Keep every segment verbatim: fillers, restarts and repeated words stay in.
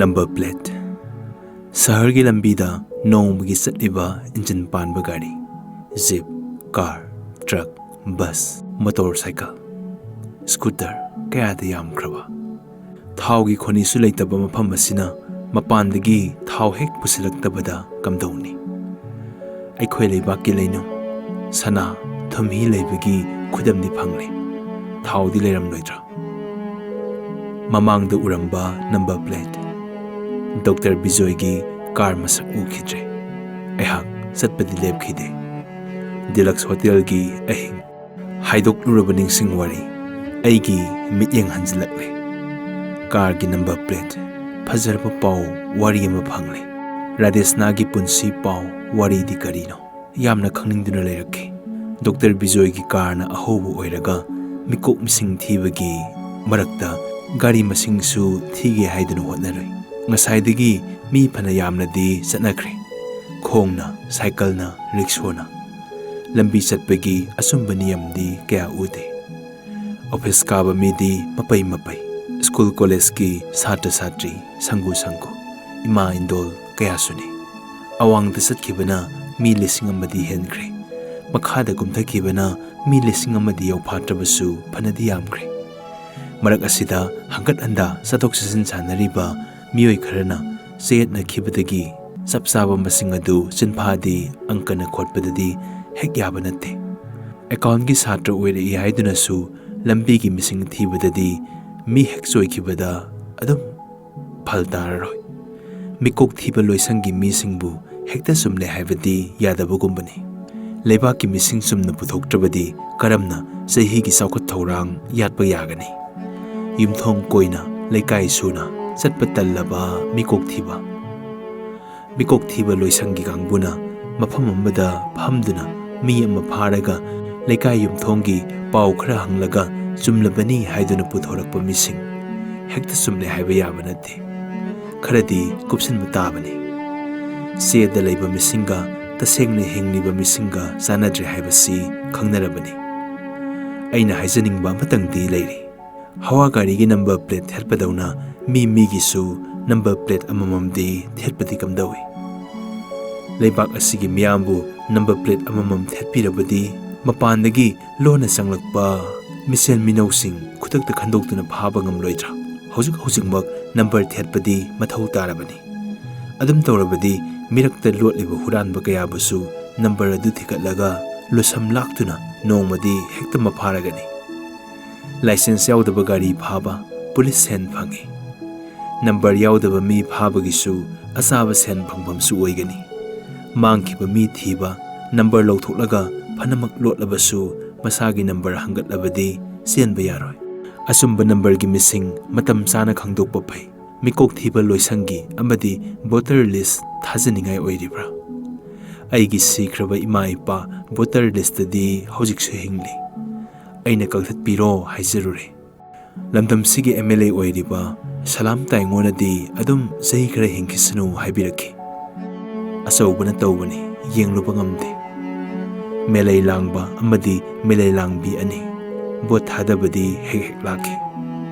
Number plate. ꯁꯍꯔꯒꯤ ꯂꯝꯕꯤꯗ ꯅꯣꯡꯃꯒꯤ ꯆꯠꯂꯤꯕ ꯏꯟꯖꯤꯟ ꯄꯥꯟꯕ ꯒꯥꯔꯤ, jeep, car, truck, bus, motorcycle, scooter ꯀꯌꯥꯗ ꯌꯥꯝꯈ꯭ꯔꯕ꯫ ꯊꯥꯎꯒꯤ ꯈꯣꯅꯤꯁꯨ ꯂꯩꯇꯕ ꯃꯐꯝ ꯑꯁꯤꯅ ꯃꯄꯥꯟꯗꯒꯤ ꯊꯥꯎ ꯍꯦꯛ ꯄꯨꯁꯤꯜꯂꯛꯇꯕꯗ ꯀꯝꯗꯧꯅꯤ? ꯑꯩꯈꯣꯏ ꯂꯩꯕꯥꯛꯀꯤ ꯂꯩꯅꯨꯡ, ꯁꯅꯥ, ꯊꯨꯝꯍꯤ ꯂꯩꯕꯒꯤ ꯈꯨꯗꯝꯗꯤ ꯐꯪꯂꯦ꯫ ꯊꯥꯎꯗꯤ ꯂꯩꯔꯝꯂꯣꯏꯗ꯭ꯔꯥ? ꯃꯃꯥꯡꯗ ꯎꯔꯝꯕ ꯅꯝꯕꯔ ꯄ꯭ꯂꯦꯠ꯫ ꯗꯣꯛꯇꯔ ꯕꯤꯖꯣꯏꯒꯤ ꯀꯥꯔ ꯃꯁꯛ ꯎꯈꯤꯗ꯭ꯔꯦ꯫ ꯑꯩꯍꯥꯛ ꯆꯠꯄꯗꯤ ꯂꯦꯞꯈꯤꯗꯦ꯫ ꯗꯤꯂꯛꯁ ꯍꯣꯇꯦꯜꯒꯤ ꯑꯍꯤꯡ꯫ ꯍꯥꯏꯗꯣꯛꯂꯨꯔꯕ ꯅꯤꯡꯁꯤꯡ ꯋꯥꯔꯤ ꯑꯩꯒꯤ ꯃꯤꯠꯌꯦꯡ ꯍꯟꯖꯤꯜꯂꯛꯂꯦ꯫ ꯀꯥꯔꯒꯤ ꯅꯝꯕꯔ ꯄ꯭ꯂꯦꯠ꯫ ꯐꯖꯔꯕ ꯄꯥꯎ ꯋꯥꯔꯤ ꯑꯃ ꯐꯪꯂꯦ꯫ ꯔꯥꯙꯦꯁꯅꯥꯒꯤ ꯄꯨꯟꯁꯤ ꯄꯥꯎ ꯋꯥꯔꯤꯗꯤ ꯀꯔꯤꯅꯣ? ꯌꯥꯝꯅ ꯈꯪꯅꯤꯡꯗꯨꯅ ꯂꯩꯔꯛꯈꯤ꯫ ꯗꯣꯛꯇꯔ ꯕꯤꯖꯣꯏꯒꯤ ꯀꯥꯔꯅ ꯑꯍꯧꯕ ꯑꯣꯏꯔꯒ ꯃꯤꯀꯣꯛ ꯃꯤꯁꯤꯡ ꯊꯤꯕꯒꯤ ꯃꯔꯛꯇ ꯒꯥꯔꯤ ꯃꯁꯤꯡꯁꯨ ꯊꯤꯒꯦ ꯍꯥꯏꯗꯨꯅ ꯍꯣꯠꯅꯔꯨꯏ꯫ ꯉꯁꯥꯏꯗꯒꯤ ꯃꯤ ꯐꯅ ꯌꯥꯝꯅꯗꯤ ꯆꯠꯅꯈ꯭ꯔꯦ꯫ ꯈꯣꯡꯅ, ꯁꯥꯏꯀꯜꯅ, ꯔꯤꯛꯁꯣꯅ꯫ ꯂꯝꯕꯤ ꯆꯠꯄꯒꯤ ꯑꯆꯨꯝꯕ ꯅꯤꯌꯝꯗꯤ ꯀꯌꯥ ꯎꯗꯦ꯫ ꯑꯣꯐꯤꯁ ꯀꯥꯕ ꯃꯤꯗꯤ ꯃꯄꯩ ꯃꯄꯩ, ꯁ꯭ꯀꯨꯜ ꯀꯣꯂꯦꯖꯀꯤ ꯁꯥꯇ꯭ꯔ ꯁꯥꯇ꯭ꯔꯤ ꯁꯪꯒꯨ ꯁꯪꯒꯨ, ꯏꯃꯥ ꯏꯟꯗꯣꯜ ꯀꯌꯥꯁꯨꯅꯤ꯫ ꯑꯋꯥꯡꯗ ꯆꯠꯈꯤꯕꯅ ꯃꯤ ꯂꯤꯁꯤꯡ ꯑꯃꯗꯤ ꯍꯦꯟꯈ꯭ꯔꯦ꯫ ꯃꯈꯥꯗ ꯀꯨꯝꯊꯈꯤꯕꯅ ꯃꯤ ꯂꯤꯁꯤꯡ ꯑꯃꯗꯤ ꯌꯧꯐꯥꯠꯇ꯭ꯔꯕꯁꯨ ꯐꯅꯗꯤ ꯌꯥꯝꯈ꯭ꯔꯦ꯫ ꯃꯔꯛ ꯑꯁꯤꯗ ꯍꯪꯒꯠ ꯍꯟꯗ ꯆꯠꯊꯣꯛ ꯆꯠꯁꯤꯟ ꯁꯥꯟꯅꯔꯤꯕ ꯃꯤꯑꯣꯏ ꯈꯔꯅ ꯆꯌꯦꯠꯅꯈꯤꯕꯗꯒꯤ ꯆꯞ ꯆꯥꯕ ꯃꯁꯤꯡ ꯑꯗꯨ ꯆꯤꯟꯐꯥꯗꯤ ꯑꯪꯀꯅ ꯈꯣꯠꯄꯗꯗꯤ ꯍꯦꯛ ꯌꯥꯕ ꯅꯠꯇꯦ꯫ ꯑꯦꯀꯥꯎꯟꯒꯤ ꯁꯥꯇ꯭ꯔ ꯑꯣꯏꯔꯛꯏ ꯍꯥꯏꯗꯨꯅꯁꯨ ꯂꯝꯕꯤꯒꯤ ꯃꯤꯁꯤꯡ ꯊꯤꯕꯗꯗꯤ ꯃꯤ ꯍꯦꯛ ꯆꯣꯏꯈꯤꯕꯗ ꯑꯗꯨꯝ ꯐꯜ ꯇꯥꯔꯔꯣꯏ꯫ ꯃꯤꯀꯣꯛ ꯊꯤꯕ ꯂꯣꯏꯁꯪꯒꯤ ꯃꯤꯁꯤꯡꯕꯨ ꯍꯦꯛꯇ ꯆꯨꯝꯂꯦ ꯍꯥꯏꯕꯗꯤ ꯌꯥꯗꯕꯒꯨꯝꯕꯅꯤ꯫ ꯂꯩꯕꯥꯛꯀꯤ ꯃꯤꯁꯤꯡ ꯆꯨꯝꯅ ꯄꯨꯊꯣꯛꯇ꯭ꯔꯕꯗꯤ ꯀꯔꯝꯅ ꯆꯍꯤꯒꯤ ꯆꯥꯎꯈꯠ ꯊꯧꯔꯥꯡ ꯌꯥꯠꯄ ꯌꯥꯒꯅꯤ? ꯌꯨꯝꯊꯣꯡ ꯀꯣꯏꯅ, ꯂꯩꯀꯥꯏ ꯁꯨꯅ ꯆꯠꯄ ꯇꯜꯂꯕ ꯃꯤꯀꯣꯛ ꯊꯤꯕ꯫ ꯃꯤꯀꯣꯛ ꯊꯤꯕ ꯂꯣꯏꯁꯪꯒꯤ ꯀꯥꯡꯕꯨꯅ ꯃꯐꯝ ꯑꯃꯗ ꯐꯝꯗꯨꯅ ꯃꯤ ꯑꯃ ꯐꯥꯔꯒ ꯂꯩꯀꯥꯏ ꯌꯨꯝꯊꯣꯡꯒꯤ ꯄꯥꯎ ꯈꯔ ꯍꯪꯂꯒ ꯆꯨꯝꯂꯕꯅꯤ ꯍꯥꯏꯗꯨꯅ ꯄꯨꯊꯣꯔꯛꯄ ꯃꯤꯁꯤꯡ ꯍꯦꯛꯇ ꯆꯨꯝꯂꯦ ꯍꯥꯏꯕ ꯌꯥꯕ ꯅꯠꯇꯦ꯫ ꯈꯔꯗꯤ ꯀꯨꯞꯁꯤꯟꯕ ꯇꯥꯕꯅꯤ꯫ ꯆꯦꯗ ꯂꯩꯕ ꯃꯤꯁꯤꯡꯒ ꯇꯁꯦꯡꯅ ꯍꯤꯡꯂꯤꯕ ꯃꯤꯁꯤꯡꯒ ꯆꯥꯟꯅꯗ꯭ꯔꯦ ꯍꯥꯏꯕꯁꯤ ꯈꯪꯅꯔꯕꯅꯤ꯫ ꯑꯩꯅ ꯍꯥꯏꯖꯅꯤꯡꯕ ꯑꯃꯇꯪꯗꯤ ꯂꯩꯔꯤ꯫ ꯍꯋꯥ ꯒꯥꯔꯤꯒꯤ ꯅꯝꯕꯔ ꯄ꯭ꯂꯦꯠ ꯊꯦꯠꯄꯗꯧꯅ ꯃꯤ ꯃꯤꯒꯤꯁꯨ ꯅꯝꯕꯔ ꯄ꯭ꯂꯦꯠ ꯑꯃꯃꯝꯗꯤ ꯊꯦꯠꯄꯗꯤ ꯀꯝꯗꯧꯏ? ꯂꯩꯕꯥꯛ ꯑꯁꯤꯒꯤ ꯃꯤꯌꯥꯝꯕꯨ ꯅꯝꯕꯔ ꯄ꯭ꯂꯦꯠ ꯑꯃꯃꯝ ꯊꯦꯠꯄꯤꯔꯕꯗꯤ ꯃꯄꯥꯟꯗꯒꯤ ꯂꯣꯟꯅ ꯆꯪꯂꯛꯄ ꯃꯤꯁꯦꯟ ꯃꯤꯅꯧꯁꯤꯡ ꯈꯨꯗꯛꯇ ꯈꯟꯗꯣꯛꯇꯨꯅ ꯐꯥꯕ ꯉꯝꯂꯣꯏꯗ꯭ꯔꯥ? ꯍꯧꯖꯤꯛ ꯍꯧꯖꯤꯛꯃꯛ ꯅꯝꯕꯔ ꯊꯦꯠꯄꯗꯤ ꯃꯊꯧ ꯇꯥꯔꯕꯅꯤ꯫ ꯑꯗꯨꯝ ꯇꯧꯔꯕꯗꯤ ꯃꯤꯔꯛꯇ ꯂꯣꯠꯂꯤꯕ ꯍꯨꯔꯥꯟꯕ ꯀꯌꯥꯕꯨꯁꯨ ꯅꯝꯕꯔ ꯑꯗꯨ ꯊꯤꯒꯠꯂꯒ ꯂꯨꯁꯝ ꯂꯥꯛꯇꯨꯅ ꯅꯣꯡꯃꯗꯤ ꯍꯦꯛꯇ ꯃꯐꯥꯔꯒꯅꯤ꯫ ꯂꯥꯏꯁꯦꯟꯁ ꯌꯥꯎꯗꯕ ꯒꯥꯔꯤ ꯐꯥꯕ ꯄꯨꯂꯤꯁ ꯁꯦꯟ ꯐꯪꯏ꯫ ꯅꯝꯕꯔ ꯌꯥꯎꯗꯕ ꯃꯤ ꯐꯥꯕꯒꯤꯁꯨ ꯑꯆꯥꯕ ꯁꯦꯟ ꯐꯪꯐꯝꯁꯨ ꯑꯣꯏꯒꯅꯤ꯫ ꯃꯥꯡꯈꯤꯕ ꯃꯤ ꯊꯤꯕ, ꯅꯝꯕꯔ ꯂꯧꯊꯣꯛꯂꯒ ꯐꯅꯃꯛ ꯂꯣꯠꯂꯕꯁꯨ ꯃꯁꯥꯒꯤ ꯅꯝꯕꯔ ꯍꯪꯒꯠꯂꯕꯗꯤ ꯆꯦꯟꯕ ꯌꯥꯔꯣꯏ꯫ ꯑꯆꯨꯝꯕ ꯅꯝꯕꯔꯒꯤ ꯃꯤꯁꯤꯡ ꯃꯇꯝ ꯆꯥꯅ ꯈꯪꯗꯣꯛꯄ ꯐꯩ꯫ ꯃꯤꯀꯣꯛ ꯊꯤꯕ ꯂꯣꯏꯁꯪꯒꯤ ꯑꯃꯗꯤ ꯚꯣꯇꯔ ꯂꯤꯁ ꯊꯥꯖꯅꯤꯡꯉꯥꯏ ꯑꯣꯏꯔꯤꯕ꯭ꯔꯥ? ꯑꯩꯒꯤ ꯁꯤꯈ꯭ꯔꯕ ꯏꯃꯥ ꯏꯄꯥ ꯚꯣꯇꯔ ꯂꯤꯁꯇꯗꯤ ꯍꯧꯖꯤꯛꯁꯨ ꯍꯤꯡꯂꯤ꯫ ꯑꯩꯅ ꯀꯛꯊꯠꯄꯤꯔꯣ ꯍꯥꯏꯖꯔꯨꯔꯦ꯫ ꯂꯝꯗꯝꯁꯤꯒꯤ ꯑꯦꯝ ꯑꯦꯜ ꯑꯦ ꯑꯣꯏꯔꯤꯕ ꯁꯂꯥꯝ ꯇꯥꯏꯉꯣꯅꯗꯤ ꯑꯗꯨꯝ ꯆꯍꯤ ꯈꯔ ꯍꯤꯡꯈꯤꯁꯅꯨ ꯍꯥꯏꯕꯤꯔꯛꯈꯤ꯫ ꯑꯆꯧꯕꯅ ꯇꯧꯕꯅꯤ, ꯌꯦꯡꯂꯨꯕ ꯉꯝꯗꯦ꯫ ꯃꯦꯂꯩ ꯂꯥꯡꯕ ꯑꯃꯗꯤ ꯃꯦꯂꯩ ꯂꯥꯡꯕꯤ ꯑꯅꯤ꯫ ꯚꯣꯠ ꯊꯥꯗꯕꯗꯤ ꯍꯦꯛ ꯍꯦꯛ ꯂꯥꯛꯈꯤ꯫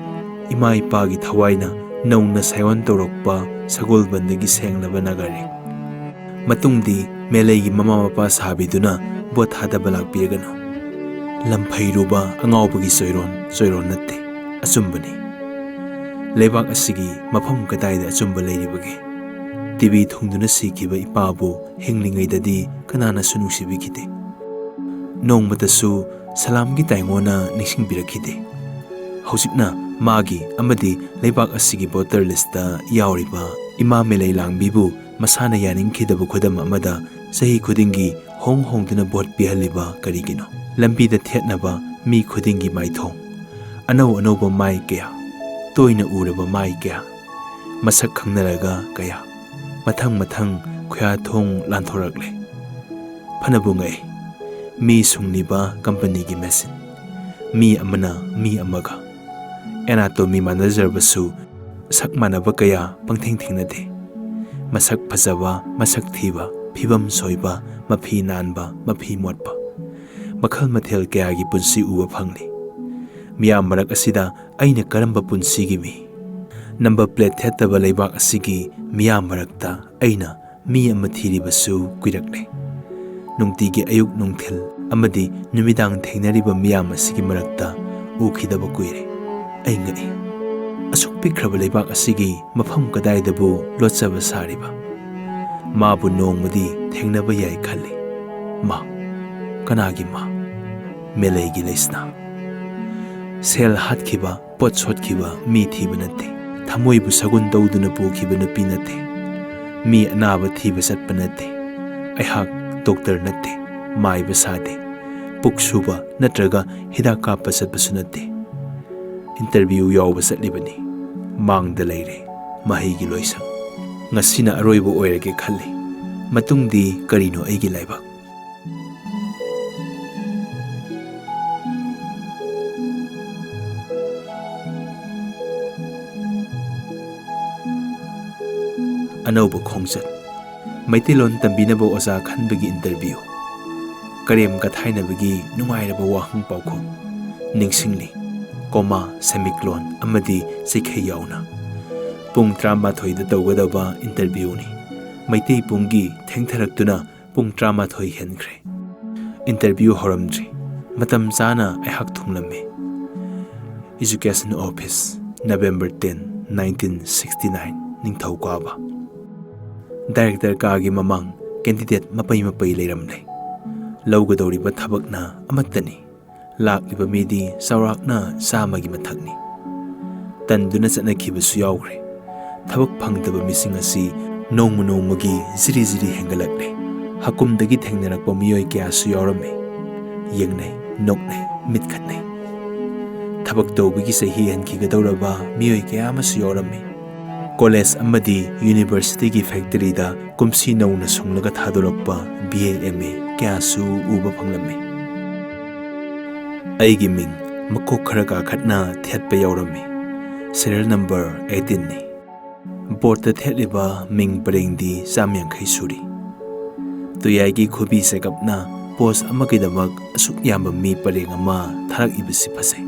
ꯏꯃꯥ ꯏꯄꯥꯒꯤ ꯊꯋꯥꯏꯅ ꯅꯧꯅ ꯁꯥꯏꯑꯣꯟ ꯇꯧꯔꯛꯄ ꯁꯒꯣꯜꯕꯟꯗꯒꯤ ꯁꯦꯡꯂꯕ ꯅꯥꯒꯔꯤꯛ꯫ ꯃꯇꯨꯡꯗꯤ ꯃꯦꯂꯩꯒꯤ ꯃꯃꯥ ꯃꯄꯥ ꯁꯥꯕꯤꯗꯨꯅ ꯚꯣꯠ ꯊꯥꯗꯕ ꯂꯥꯛꯄꯤꯔꯒꯅꯨ꯫ ꯂꯝ ꯐꯩꯔꯨꯕ ꯑꯉꯥꯎꯕꯒꯤ ꯆꯣꯏꯔꯣꯟ, ꯆꯣꯏꯔꯣꯟ ꯅꯠꯇꯦ, ꯑꯆꯨꯝꯕꯅꯤ꯫ ꯂꯩꯕꯥꯛ ꯑꯁꯤꯒꯤ ꯃꯐꯝ ꯀꯗꯥꯏꯗ ꯑꯆꯨꯝꯕ ꯂꯩꯔꯤꯕꯒꯦ? ꯇꯤ ꯕꯤ ꯊꯨꯡꯗꯨꯅ ꯁꯤꯈꯤꯕ ꯏꯄꯥꯕꯨ ꯍꯤꯡꯂꯤꯉꯩꯗꯗꯤ ꯀꯅꯥꯅꯁꯨ ꯅꯨꯡꯁꯤꯕꯤꯈꯤꯗꯦ꯫ ꯅꯣꯡꯃꯇꯁꯨ ꯁꯂꯥꯝꯒꯤ ꯇꯥꯏꯉꯣꯅ ꯅꯤꯡꯁꯤꯡꯕꯤꯔꯛꯈꯤꯗꯦ꯫ ꯍꯧꯖꯤꯛꯅ ꯃꯥꯒꯤ ꯑꯃꯗꯤ ꯂꯩꯕꯥꯛ ꯑꯁꯤꯒꯤ ꯚꯣꯇꯔ ꯂꯤꯁꯇ ꯌꯥꯎꯔꯤꯕ ꯏꯃꯥ ꯃꯦꯂꯩ ꯂꯥꯡꯕꯤꯕꯨ ꯃꯁꯥꯅ ꯌꯥꯅꯤꯡꯈꯤꯗꯕ ꯈꯨꯗꯝ ꯑꯃꯗ ꯆꯍꯤ ꯈꯨꯗꯤꯡꯒꯤ ꯍꯣꯡ ꯍꯣꯡꯗꯨꯅ ꯚꯣꯠ ꯄꯤꯍꯜꯂꯤꯕ ꯀꯔꯤꯒꯤꯅꯣ? ꯂꯝꯕꯤꯗ ꯊꯦꯠꯅꯕ ꯃꯤ ꯈꯨꯗꯤꯡꯒꯤ ꯃꯥꯏꯊꯣꯡ, ꯑꯅꯧ ꯑꯅꯧꯕ ꯃꯥꯏ ꯀꯌꯥ, ꯇꯣꯏꯅ ꯎꯔꯕ ꯃꯥꯏ ꯀꯌꯥ, ꯃꯁꯛ ꯈꯪꯅꯔꯒ ꯀꯌꯥ, ꯃꯊꯪ ꯃꯊꯪ ꯈꯨꯌꯥꯊꯣꯡ ꯂꯥꯟꯊꯣꯔꯛꯂꯦ꯫ ꯐꯅꯕꯨ ꯉꯛꯏ꯫ ꯃꯤ ꯁꯨꯡꯂꯤꯕ ꯀꯝꯄꯅꯤꯒꯤ ꯃꯦꯁꯤꯟ, ꯃꯤ ꯑꯃꯅ ꯃꯤ ꯑꯃꯒ ꯑꯦꯅꯥꯇꯣꯃꯤ ꯃꯥꯟꯅꯖꯔꯕꯁꯨ ꯁꯛ ꯃꯥꯟꯅꯕ ꯀꯌꯥ ꯄꯪꯊꯦꯡ ꯊꯦꯡꯅꯗꯦ꯫ ꯃꯁꯛ ꯐꯖꯕ, ꯃꯁꯛ ꯊꯤꯕ, ꯐꯤꯕꯝ ꯁꯣꯏꯕ, ꯃꯐꯤ ꯅꯥꯟꯕ, ꯃꯐꯤ ꯃꯣꯠꯄ, ꯃꯈꯜ ꯃꯊꯦꯜ ꯀꯌꯥꯒꯤ ꯄꯨꯟꯁꯤ ꯎꯕ ꯐꯪꯂꯤ꯫ ꯃꯤꯌꯥꯝ ꯃꯔꯛ ꯑꯁꯤꯗ ꯑꯩꯅ ꯀꯔꯝꯕ ꯄꯨꯟꯁꯤꯒꯤ ꯃꯤ? ꯅꯝꯕꯔ ꯄ꯭ꯂꯦꯠ ꯊꯦꯠꯇꯕ ꯂꯩꯕꯥꯛ ꯑꯁꯤꯒꯤ ꯃꯤꯌꯥꯝ ꯃꯔꯛꯇ ꯑꯩꯅ ꯃꯤ ꯑꯃ ꯊꯤꯔꯤꯕꯁꯨ ꯀꯨꯏꯔꯛꯂꯦ꯫ ꯅꯨꯡꯇꯤꯒꯤ ꯑꯌꯨꯛ ꯅꯨꯡꯊꯤꯜ ꯑꯃꯗꯤ ꯅꯨꯃꯤꯗꯥꯡ ꯊꯦꯡꯅꯔꯤꯕ ꯃꯤꯌꯥꯝ ꯑꯁꯤꯒꯤ ꯃꯔꯛꯇ ꯎꯈꯤꯗꯕ ꯀꯨꯏꯔꯦ꯫ ꯑꯩ ꯉꯛꯏ꯫ ꯑꯁꯨꯛ ꯄꯤꯛꯈ꯭ꯔꯕ ꯂꯩꯕꯥꯛ ꯑꯁꯤꯒꯤ ꯃꯐꯝ ꯀꯗꯥꯏꯗꯕꯨ ꯂꯣꯠꯆꯕ ꯁꯥꯔꯤꯕ? ꯃꯥꯕꯨ ꯅꯣꯡꯃꯗꯤ ꯊꯦꯡꯅꯕ ꯌꯥꯏ ꯈꯜꯂꯤ꯫ ꯃꯥ, ꯀꯅꯥꯒꯤ ꯃꯥ? ꯃꯦꯂꯩꯒꯤ ꯂꯩꯁꯅꯥ꯫ ꯁꯦꯜ ꯍꯥꯠꯈꯤꯕ, ꯄꯣꯠ ꯁꯣꯠꯈꯤꯕ ꯃꯤ ꯊꯤꯕ ꯅꯠꯇꯦ꯫ ꯊꯃꯣꯏꯕꯨ ꯁꯒꯨꯟ ꯇꯧꯗꯨꯅ ꯄꯨꯈꯤꯕ ꯅꯨꯄꯤ ꯅꯠꯇꯦ꯫ ꯃꯤ ꯑꯅꯥꯕ ꯊꯤꯕ ꯆꯠꯄ ꯅꯠꯇꯦ꯫ ꯑꯩꯍꯥꯛ ꯗꯣꯛꯇꯔ ꯅꯠꯇꯦ, ꯃꯥꯏꯕ ꯁꯥꯗꯦ꯫ ꯄꯨꯛ ꯁꯨꯕ ꯅꯠꯇ꯭ꯔꯒ ꯍꯤꯗꯥꯛ ꯀꯥꯞꯄ ꯆꯠꯄꯁꯨ ꯅꯠꯇꯦ꯫ ꯏꯟꯇꯔꯚ꯭ꯌꯨ ꯌꯥꯎꯕ ꯆꯠꯂꯤꯕꯅꯤ꯫ ꯃꯥꯡꯗ ꯂꯩꯔꯦ ꯃꯍꯩꯒꯤ ꯂꯣꯏꯁꯪ꯫ ꯉꯁꯤꯅ ꯑꯔꯣꯏꯕ ꯑꯣꯏꯔꯒꯦ ꯈꯜꯂꯤ꯫ ꯃꯇꯨꯡꯗꯤ ꯀꯔꯤꯅꯣ ꯑꯩꯒꯤ ꯂꯥꯏꯕꯛ? ꯑꯅꯧꯕ ꯈꯣꯡꯆꯠ꯫ ꯃꯩꯇꯩꯂꯣꯟ ꯇꯝꯕꯤꯅꯕ ꯑꯣꯖꯥ ꯈꯟꯕꯒꯤ ꯏꯟꯇꯔꯚ꯭ꯌꯨ꯫ ꯀꯔꯦꯝ ꯀꯊꯥꯏꯅꯕꯒꯤ ꯅꯨꯡꯉꯥꯏꯔꯕ ꯋꯥꯍꯪ ꯄꯥꯎꯈꯨꯝ꯫ ꯅꯤꯡꯁꯤꯡꯂꯤ꯫ ꯀꯣꯃꯥ, ꯁꯦꯃꯤꯀꯣꯂꯣꯟ ꯑꯃꯗꯤ ꯆꯩꯈꯩ ꯌꯥꯎꯅ꯫ ꯄꯨꯡ ꯇꯔꯥꯃꯥꯊꯣꯏꯗ ꯇꯧꯒꯗꯕ ꯏꯟꯇꯔꯚ꯭ꯌꯨꯅꯤ꯫ ꯃꯩꯇꯩ ꯄꯨꯡꯒꯤ ꯊꯦꯡꯊꯔꯛꯇꯨꯅ ꯄꯨꯡ ꯇꯔꯥꯃꯥꯊꯣꯏ ꯍꯦꯟꯈ꯭ꯔꯦ꯫ ꯏꯟꯇꯔꯚ꯭ꯌꯨ ꯍꯧꯔꯝꯗ꯭ꯔꯤ꯫ ꯃꯇꯝ ꯆꯥꯅ ꯑꯩꯍꯥꯛ ꯊꯨꯡꯂꯝꯃꯤ꯫ Education Office, November ten, nineteen sixty nine, ꯅꯤꯡꯊꯧꯀꯥꯕ꯫ ꯗꯥꯏꯔꯦꯛꯇꯔ ꯀꯥꯒꯤ ꯃꯃꯥꯡ ꯀꯦꯟꯗꯤꯗꯦꯠ ꯃꯄꯩ ꯃꯄꯩ ꯂꯩꯔꯝꯂꯦ꯫ ꯂꯧꯒꯗꯧꯔꯤꯕ ꯊꯕꯛꯅ ꯑꯃꯠꯇꯅꯤ꯫ ꯂꯥꯛꯂꯤꯕ ꯃꯤꯗꯤ ꯆꯥꯎꯔꯥꯛꯅ ꯆꯥꯝꯃꯒꯤ ꯃꯊꯛꯅꯤ꯫ ꯇꯟꯗꯨꯅ ꯆꯠꯅꯈꯤꯕꯁꯨ ꯌꯥꯎꯈ꯭ꯔꯦ꯫ ꯊꯕꯛ ꯐꯪꯗꯕ ꯃꯤꯁꯤꯡ ꯑꯁꯤ ꯅꯣꯡꯃ ꯅꯣꯡꯃꯒꯤ ꯖꯤꯔꯤ ꯖꯤꯔꯤ ꯍꯦꯟꯒꯠꯂꯛꯂꯦ꯫ ꯍꯀꯨꯝꯗꯒꯤ ꯊꯦꯡꯅꯔꯛꯄ ꯃꯤꯑꯣꯏ ꯀꯌꯥꯁꯨ ꯌꯥꯎꯔꯝꯃꯤ꯫ ꯌꯦꯡꯅꯩ, ꯅꯣꯛꯅꯩ, ꯃꯤꯠ ꯈꯠꯅꯩ꯫ ꯊꯕꯛ ꯇꯧꯕꯒꯤ ꯆꯍꯤ ꯍꯟꯈꯤꯒꯗꯧꯔꯕ ꯃꯤꯑꯣꯏ ꯀꯌꯥ ꯑꯃꯁꯨ ꯌꯥꯎꯔꯝꯃꯤ꯫ ꯀꯣꯂꯦꯖ ꯑꯃꯗꯤ ꯌꯨꯅꯤꯚꯔꯁꯤꯇꯤꯒꯤ ꯐꯦꯛꯇꯔꯤꯗ ꯀꯨꯝꯁꯤ ꯅꯧꯅ ꯁꯨꯡꯂꯒ ꯊꯥꯗꯣꯔꯛꯄ ꯕꯤ ꯑꯦ ꯑꯦꯝ ꯑꯦ ꯀꯌꯥꯁꯨ ꯎꯕ ꯐꯪꯂꯝꯃꯤ꯫ ꯑꯩꯒꯤ ꯃꯤꯡ ꯃꯀꯣꯛ ꯈꯔ ꯀꯥꯈꯠꯅ ꯊꯦꯠꯄ ꯌꯥꯎꯔꯝꯃꯤ꯫ Serial number ꯑꯩꯠꯇꯤꯟꯅꯤ꯫ ꯕꯣꯔꯗꯇ ꯊꯦꯠꯂꯤꯕ ꯃꯤꯡ ꯄꯔꯦꯡꯗꯤ ꯆꯥꯝ ꯌꯥꯡꯈꯩ ꯁꯨꯔꯤ꯫ ꯇꯨꯌꯥꯏꯒꯤ ꯈꯨꯕꯤ ꯆꯦꯒꯞꯅ ꯄꯣꯁ ꯑꯃꯒꯤꯗꯃꯛ ꯑꯁꯨꯛ ꯌꯥꯝꯕ ꯃꯤ ꯄꯔꯦꯡ ꯑꯃ ꯊꯥꯔꯛꯏꯕꯁꯤ ꯐꯖꯩ꯫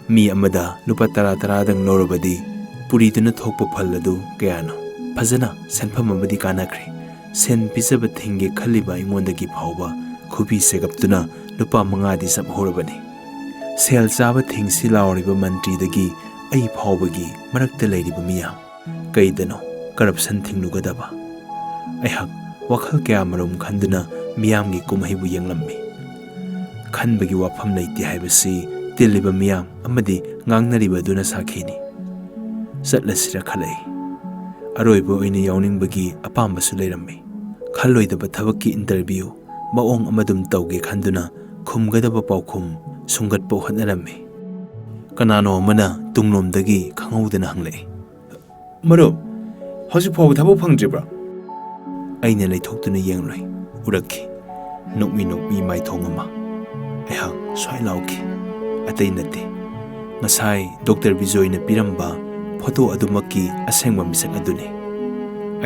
ꯃꯤ ꯑꯃꯗ ꯂꯨꯄꯥ ꯇꯔꯥ ꯇꯔꯥꯗꯪ ꯂꯧꯔꯕꯗꯤ ꯄꯨꯔꯤꯗꯨꯅ ꯊꯣꯛꯄ ꯐꯜ ꯑꯗꯨ ꯀꯌꯥꯅꯣ? ꯐꯖꯅ ꯁꯦꯟꯐꯝ ꯑꯃꯗꯤ ꯀꯥꯟꯅꯈ꯭ꯔꯦ꯫ ꯁꯦꯟ ꯄꯤꯖꯕ ꯊꯤꯡꯒꯦ ꯈꯜꯂꯤꯕ ꯑꯩꯉꯣꯟꯗꯒꯤ ꯐꯥꯎꯕ ꯈꯨꯕꯤ ꯁꯦꯒꯞꯇꯨꯅ ꯂꯨꯄꯥ ꯃꯉꯥꯗꯤ ꯆꯞꯍꯧꯔꯕꯅꯤ꯫ ꯁꯦꯜ ꯆꯥꯕ ꯊꯤꯡꯁꯤ ꯂꯥꯎꯔꯤꯕ ꯃꯟꯇ꯭ꯔꯤꯗꯒꯤ ꯑꯩ ꯐꯥꯎꯕꯒꯤ ꯃꯔꯛꯇ ꯂꯩꯔꯤꯕ ꯃꯤꯌꯥꯝ, ꯀꯩꯗꯅꯣ ꯀꯔꯞꯁꯟ ꯊꯤꯡꯂꯨꯒꯗꯕ? ꯑꯩꯍꯥꯛ ꯋꯥꯈꯜ ꯀꯌꯥꯃꯔꯨꯝ ꯈꯟꯗꯨꯅ ꯃꯤꯌꯥꯝꯒꯤ ꯀꯨꯝꯍꯩꯕꯨ ꯌꯦꯡꯂꯝꯃꯤ꯫ ꯈꯟꯕꯒꯤ ꯋꯥꯐꯝ ꯂꯩꯇꯦ ꯍꯥꯏꯕꯁꯤ ꯇꯤꯜꯂꯤꯕ ꯃꯤꯌꯥꯝ ꯑꯃꯗꯤ ꯉꯥꯡꯅꯔꯤꯕ ꯑꯗꯨꯅ ꯁꯥꯈꯤꯅꯤ꯫ ꯆꯠꯂꯁꯤꯔ ꯈꯜꯂꯛꯏ꯫ ꯑꯔꯣꯏꯕ ꯑꯣꯏꯅ ꯌꯥꯎꯅꯤꯡꯕꯒꯤ ꯑꯄꯥꯝꯕꯁꯨ ꯂꯩꯔꯝꯃꯤ꯫ ꯈꯜꯂꯣꯏꯗꯕ ꯊꯕꯛꯀꯤ ꯏꯟꯇꯔꯚ꯭ꯌꯨ ꯃꯑꯣꯡ ꯑꯃꯗꯨꯝ ꯇꯧꯒꯦ ꯈꯟꯗꯨꯅ ꯈꯨꯝꯒꯗꯕ ꯄꯥꯎꯈꯨꯝ ꯁꯨꯝꯒꯠꯄ ꯍꯣꯠꯅꯔꯝꯃꯤ꯫ ꯀꯅꯥꯅꯣ ꯑꯃꯅ ꯇꯨꯡꯂꯣꯝꯗꯒꯤ ꯈꯪꯍꯧꯗꯅ ꯍꯪꯂꯛꯏ, "ꯃꯔꯨꯞ, ꯍꯧꯖꯤꯛ ꯐꯥꯎꯕ ꯊꯕꯛ ꯐꯪꯗ꯭ꯔꯤꯕ꯭ꯔꯥ?" ꯑꯩꯅ ꯂꯩꯊꯣꯛꯇꯨꯅ ꯌꯦꯡꯂꯨꯏ꯫ ꯎꯔꯛꯈꯤ꯫ ꯅꯣꯛꯃꯤ ꯅꯣꯛꯃꯤ ꯃꯥꯏꯊꯣꯡ ꯑꯃ꯫ ꯑꯩꯍꯥꯛ ꯁ꯭ꯋꯥꯏ ꯂꯥꯎꯈꯤ꯫ ꯑꯇꯩ ꯅꯠꯇꯦ, ꯉꯁꯥꯏ ꯗꯣꯛꯇꯔ ꯕꯤꯖꯣꯏꯅ ꯄꯤꯔꯝꯕ ꯐꯣꯇꯣ ꯑꯗꯨꯃꯛꯀꯤ ꯑꯁꯦꯡꯕ ꯃꯤꯁꯛ ꯑꯗꯨꯅꯤ꯫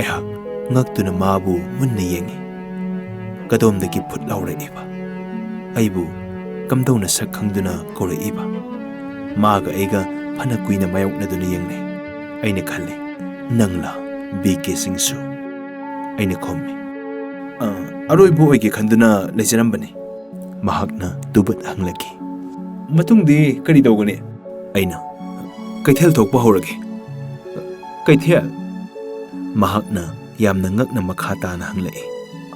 ꯑꯩꯍꯥꯛ ꯉꯛꯇꯨꯅ ꯃꯥꯕꯨ ꯃꯨꯟꯅ ꯌꯦꯡꯉꯤ꯫ ꯀꯗꯣꯝꯗꯒꯤ ꯐꯨꯠ ꯂꯥꯎꯔꯛꯏꯕ? ꯑꯩꯕꯨ ꯀꯝꯗꯧꯅ ꯁꯛ ꯈꯪꯗꯨꯅ ꯀꯧꯔꯛꯏꯕ? ꯃꯥꯒ ꯑꯩꯒ ꯐꯅ ꯀꯨꯏꯅ ꯃꯥꯌꯣꯛꯅꯗꯨꯅ ꯌꯦꯡꯅꯩ꯫ ꯑꯩꯅ ꯈꯜꯂꯤ, "ꯅꯪꯂꯥ, ꯕꯤ ꯀꯦ ꯁꯤꯡꯁꯨ?" ꯑꯩꯅ ꯈꯨꯝꯃꯤ꯫ "ꯑ, ꯑꯔꯣꯏꯕ ꯑꯣꯏꯒꯦ ꯈꯟꯗꯨꯅ ꯂꯩꯖꯔꯝꯕꯅꯤ꯫" ꯃꯍꯥꯛꯅ ꯇꯨꯕꯠ ꯍꯪꯂꯛꯈꯤ꯫ "ꯃꯇꯨꯡꯗꯤ ꯀꯔꯤ ꯇꯧꯒꯅꯤ?" ꯑꯩꯅ, "ꯀꯩꯊꯦꯜ ꯊꯣꯛꯄ ꯍꯧꯔꯒꯦ꯫" "ꯀꯩꯊꯦꯜ?" ꯃꯍꯥꯛꯅ ꯌꯥꯝꯅ ꯉꯛꯅ ꯃꯈꯥ ꯇꯥꯅ ꯍꯪꯂꯛꯏ꯫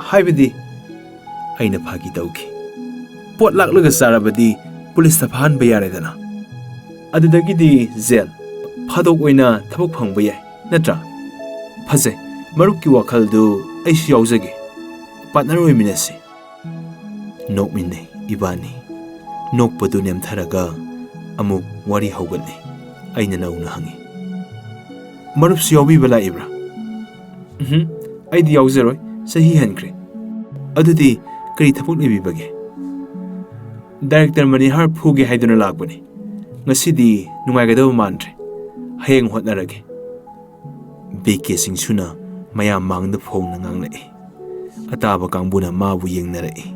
"ꯍꯥꯏꯕꯗꯤ?" ꯑꯩꯅ ꯐꯥꯒꯤ ꯇꯧꯈꯤ꯫ "ꯄꯣꯠ ꯂꯥꯛꯂꯒ ꯆꯥꯔꯕꯗꯤ ꯄꯨꯂꯤꯁꯇ ꯐꯥꯍꯟꯕ ꯌꯥꯔꯦꯗꯅ꯫ ꯑꯗꯨꯗꯒꯤꯗꯤ ꯖꯦꯜ꯫ ꯐꯥꯗꯣꯛ ꯑꯣꯏꯅ ꯊꯕꯛ ꯐꯪꯕ ꯌꯥꯏ, ꯅꯠꯇ꯭ꯔꯥ? ꯐꯖꯩ꯫ ꯃꯔꯨꯞꯀꯤ ꯋꯥꯈꯜꯗꯨ ꯑꯩꯁꯨ ꯌꯥꯎꯖꯒꯦ꯫ ꯄꯥꯔꯠꯅꯔ ꯑꯣꯏꯃꯤꯟꯅꯁꯤ꯫" ꯅꯣꯛꯃꯤꯟꯅꯩ ꯏꯕꯥꯅꯤ꯫ ꯅꯣꯛꯄꯗꯨ ꯅꯦꯝꯊꯔꯒ ꯑꯃꯨꯛ ꯋꯥꯔꯤ ꯍꯧꯒꯠꯂꯤ꯫ ꯑꯩꯅ ꯅꯧꯅ ꯍꯪꯉꯤ, "ꯃꯔꯨꯞꯁꯨ ꯌꯥꯎꯕꯤꯕ ꯂꯥꯛꯏꯕ꯭ꯔꯥ?" "ꯎꯝꯍꯨꯝ, ꯑꯩꯗꯤ ꯌꯥꯎꯖꯔꯣꯏ, ꯆꯍꯤ ꯍꯟꯈ꯭ꯔꯦ꯫" "ꯑꯗꯨꯗꯤ ꯀꯔꯤ ꯊꯕꯛ ꯂꯩꯕꯤꯕꯒꯦ?" "ꯗꯥꯏꯔꯦꯛꯇꯔ ꯃꯅꯤꯍꯥꯔ ꯐꯨꯒꯦ ꯍꯥꯏꯗꯨꯅ ꯂꯥꯛꯄꯅꯤ꯫ ꯉꯁꯤꯗꯤ ꯅꯨꯡꯉꯥꯏꯒꯗꯕ ꯃꯥꯟꯗ꯭ꯔꯦ꯫ ꯍꯌꯦꯡ ꯍꯣꯠꯅꯔꯒꯦ꯫" ꯕꯤ ꯀꯦ ꯁꯤꯡꯁꯨꯅ ꯃꯌꯥꯝ ꯃꯥꯡꯗ ꯐꯣꯡꯅ ꯉꯥꯡꯂꯛꯏ꯫ ꯑꯇꯥꯕ ꯀꯥꯡꯕꯨꯅ ꯃꯥꯕꯨ ꯌꯦꯡꯅꯔꯛꯏ꯫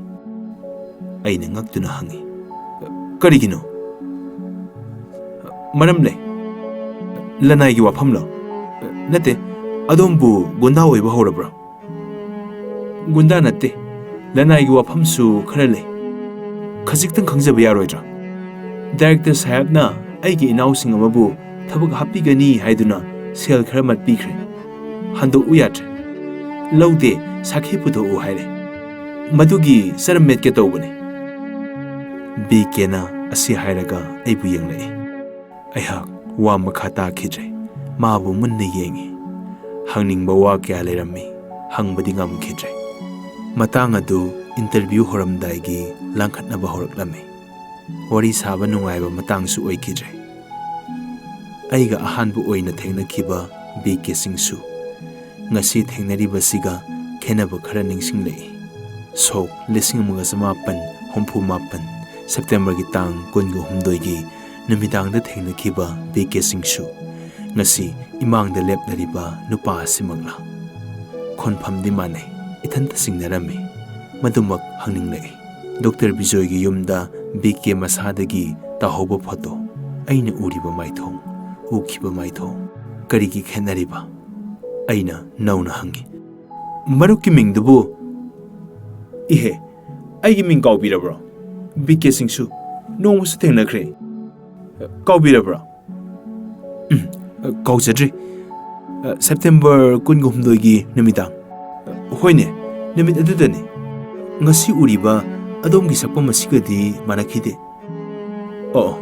ꯑꯩꯅ ꯉꯛꯇꯨꯅ ꯍꯪꯉꯤ, "ꯀꯔꯤꯒꯤꯅꯣ?" "ꯃꯔꯝ ꯂꯩ꯫ ꯂꯅꯥꯏꯒꯤ ꯋꯥꯐꯝꯂꯣ? ꯅꯠꯇꯦ, ꯑꯗꯣꯝꯕꯨ ꯒꯨꯟꯗꯥ ꯑꯣꯏꯕ ꯍꯧꯔꯕ꯭ꯔꯣ? ꯒꯨꯟꯗꯥ ꯅꯠꯇꯦ, ꯂꯅꯥꯏꯒꯤ ꯋꯥꯐꯝꯁꯨ ꯈꯔ ꯂꯩ꯫ ꯈꯖꯤꯛꯇꯪ ꯈꯪꯖꯕ ꯌꯥꯔꯣꯏꯗ꯭ꯔꯥ? ꯗꯥꯏꯔꯦꯛꯇꯔ ꯁꯥꯍꯦꯕꯅ ꯑꯩꯒꯤ ꯏꯅꯥꯎꯁꯤꯡ ꯑꯃꯕꯨ ꯊꯕꯛ ꯍꯥꯞꯄꯤꯒꯅꯤ ꯍꯥꯏꯗꯨꯅ ꯁꯦꯜ ꯈꯔ ꯃꯠꯄꯤꯈ꯭ꯔꯦ꯫ ꯍꯟꯗꯣꯛꯎ ꯌꯥꯗ꯭ꯔꯦ꯫ ꯂꯧꯗꯦ, ꯁꯥꯈꯤ ꯄꯨꯊꯣꯛꯎ ꯍꯥꯏꯔꯦ꯫ ꯃꯗꯨꯒꯤ ꯆꯔꯝ ꯃꯦꯠꯀꯦ ꯇꯧꯕꯅꯤ꯫ ꯕꯤ ꯀꯦꯅ ꯑꯁꯤ ꯍꯥꯏꯔꯒ ꯑꯩꯕꯨ ꯌꯦꯡꯂꯛꯏ꯫ ꯑꯩꯍꯥꯛ ꯋꯥ ꯃꯈꯥ ꯇꯥꯈꯤꯗ꯭ꯔꯦ꯫ ꯃꯥꯕꯨ ꯃꯨꯟꯅ ꯌꯦꯡꯉꯤ꯫ ꯍꯪꯅꯤꯡꯕ ꯋꯥ ꯀꯌꯥ ꯂꯩꯔꯝꯃꯤ, ꯍꯪꯕꯗꯤ ꯉꯝꯈꯤꯗ꯭ꯔꯦ꯫ ꯃꯇꯥꯡ ꯑꯗꯨ ꯏꯟꯇꯔꯚ꯭ꯌꯨ ꯍꯧꯔꯝꯗꯥꯏꯒꯤ ꯂꯥꯡꯈꯠꯅꯕ ꯍꯧꯔꯛꯂꯝꯃꯤ꯫ ꯋꯥꯔꯤ ꯁꯥꯕ ꯅꯨꯡꯉꯥꯏꯕ ꯃꯇꯥꯡꯁꯨ ꯑꯣꯏꯈꯤꯗ꯭ꯔꯦ꯫ ꯑꯩꯒ ꯑꯍꯥꯟꯕ ꯑꯣꯏꯅ ꯊꯦꯡꯅꯈꯤꯕ ꯕꯤ ꯀꯦ ꯁꯤꯡꯁꯨ ꯉꯁꯤ ꯊꯦꯡꯅꯔꯤꯕꯁꯤꯒ ꯈꯦꯟꯅꯕ ꯈꯔ ꯅꯤꯡꯁꯤꯡꯂꯛꯏ꯫ ꯁꯣꯛ ꯂꯤꯁꯤꯡ ꯑꯃꯒ ꯆꯃꯥꯄꯟ ꯍꯨꯝꯐꯨ ꯃꯥꯄꯟ, ꯁꯦꯞꯇꯦꯝꯕꯔꯒꯤ ꯇꯥꯡ ꯀꯨꯟꯒ ꯍꯨꯝꯗꯣꯏꯒꯤ ꯅꯨꯃꯤꯗꯥꯡꯗ ꯊꯦꯡꯅꯈꯤꯕ ꯕꯤ ꯀꯦ ꯁꯤꯡꯁꯨ ꯉꯁꯤ ꯏꯃꯥꯡꯗ ꯂꯦꯞꯂꯤꯕ ꯅꯨꯄꯥ ꯑꯁꯤꯃꯛꯂꯥ? ꯈꯣꯟꯐꯝꯗꯤ ꯃꯥꯟꯅꯩ, ꯏꯊꯟꯇ ꯆꯤꯡꯅꯔꯝꯃꯤ꯫ ꯃꯗꯨꯃꯛ ꯍꯪꯅꯤꯡꯂꯛꯏ꯫ ꯗꯣꯛꯇꯔ ꯕꯤꯖꯣꯏꯒꯤ ꯌꯨꯝꯗ ꯕꯤ ꯀꯦ ꯃꯁꯥꯗꯒꯤ ꯇꯥꯍꯧꯕ ꯐꯣꯇꯣ, ꯑꯩꯅ ꯎꯔꯤꯕ ꯃꯥꯏꯊꯣꯡ, ꯎꯈꯤꯕ ꯃꯥꯏꯊꯣꯡ, ꯀꯔꯤꯒꯤ ꯈꯦꯠꯅꯔꯤꯕ? ꯑꯩꯅ ꯅꯧꯅ ꯍꯪꯉꯤ꯫ ꯃꯔꯨꯞꯀꯤ ꯃꯤꯡꯗꯨꯕꯨ? ꯏꯍꯦ, ꯑꯩꯒꯤ ꯃꯤꯡ ꯀꯥꯎꯕꯤꯔꯕ꯭ꯔꯣ? ꯕꯤ ꯀꯦ ꯁꯤꯡꯁꯨ ꯅꯣꯡꯃꯁꯨ ꯊꯦꯡꯅꯈ꯭ꯔꯦ꯫ ꯀꯥꯎꯕꯤꯔꯕ꯭ꯔꯣ? ꯎꯝ, ꯀꯥꯎꯖꯗ꯭ꯔꯤ꯫ ꯁꯦꯞꯇꯦꯝꯕꯔ ꯀꯨꯟꯒ ꯍꯨꯝꯗꯣꯏꯒꯤ ꯅꯨꯃꯤꯗꯥꯡ꯫ ꯍꯣꯏꯅꯦ, ꯅꯨꯃꯤꯠ ꯑꯗꯨꯗꯅꯤ꯫ ꯉꯁꯤ ꯎꯔꯤꯕ ꯑꯗꯣꯝꯒꯤ ꯁꯛꯐꯝ ꯑꯁꯤꯒꯗꯤ ꯃꯥꯟꯅꯈꯤꯗꯦ꯫ ꯑꯣ,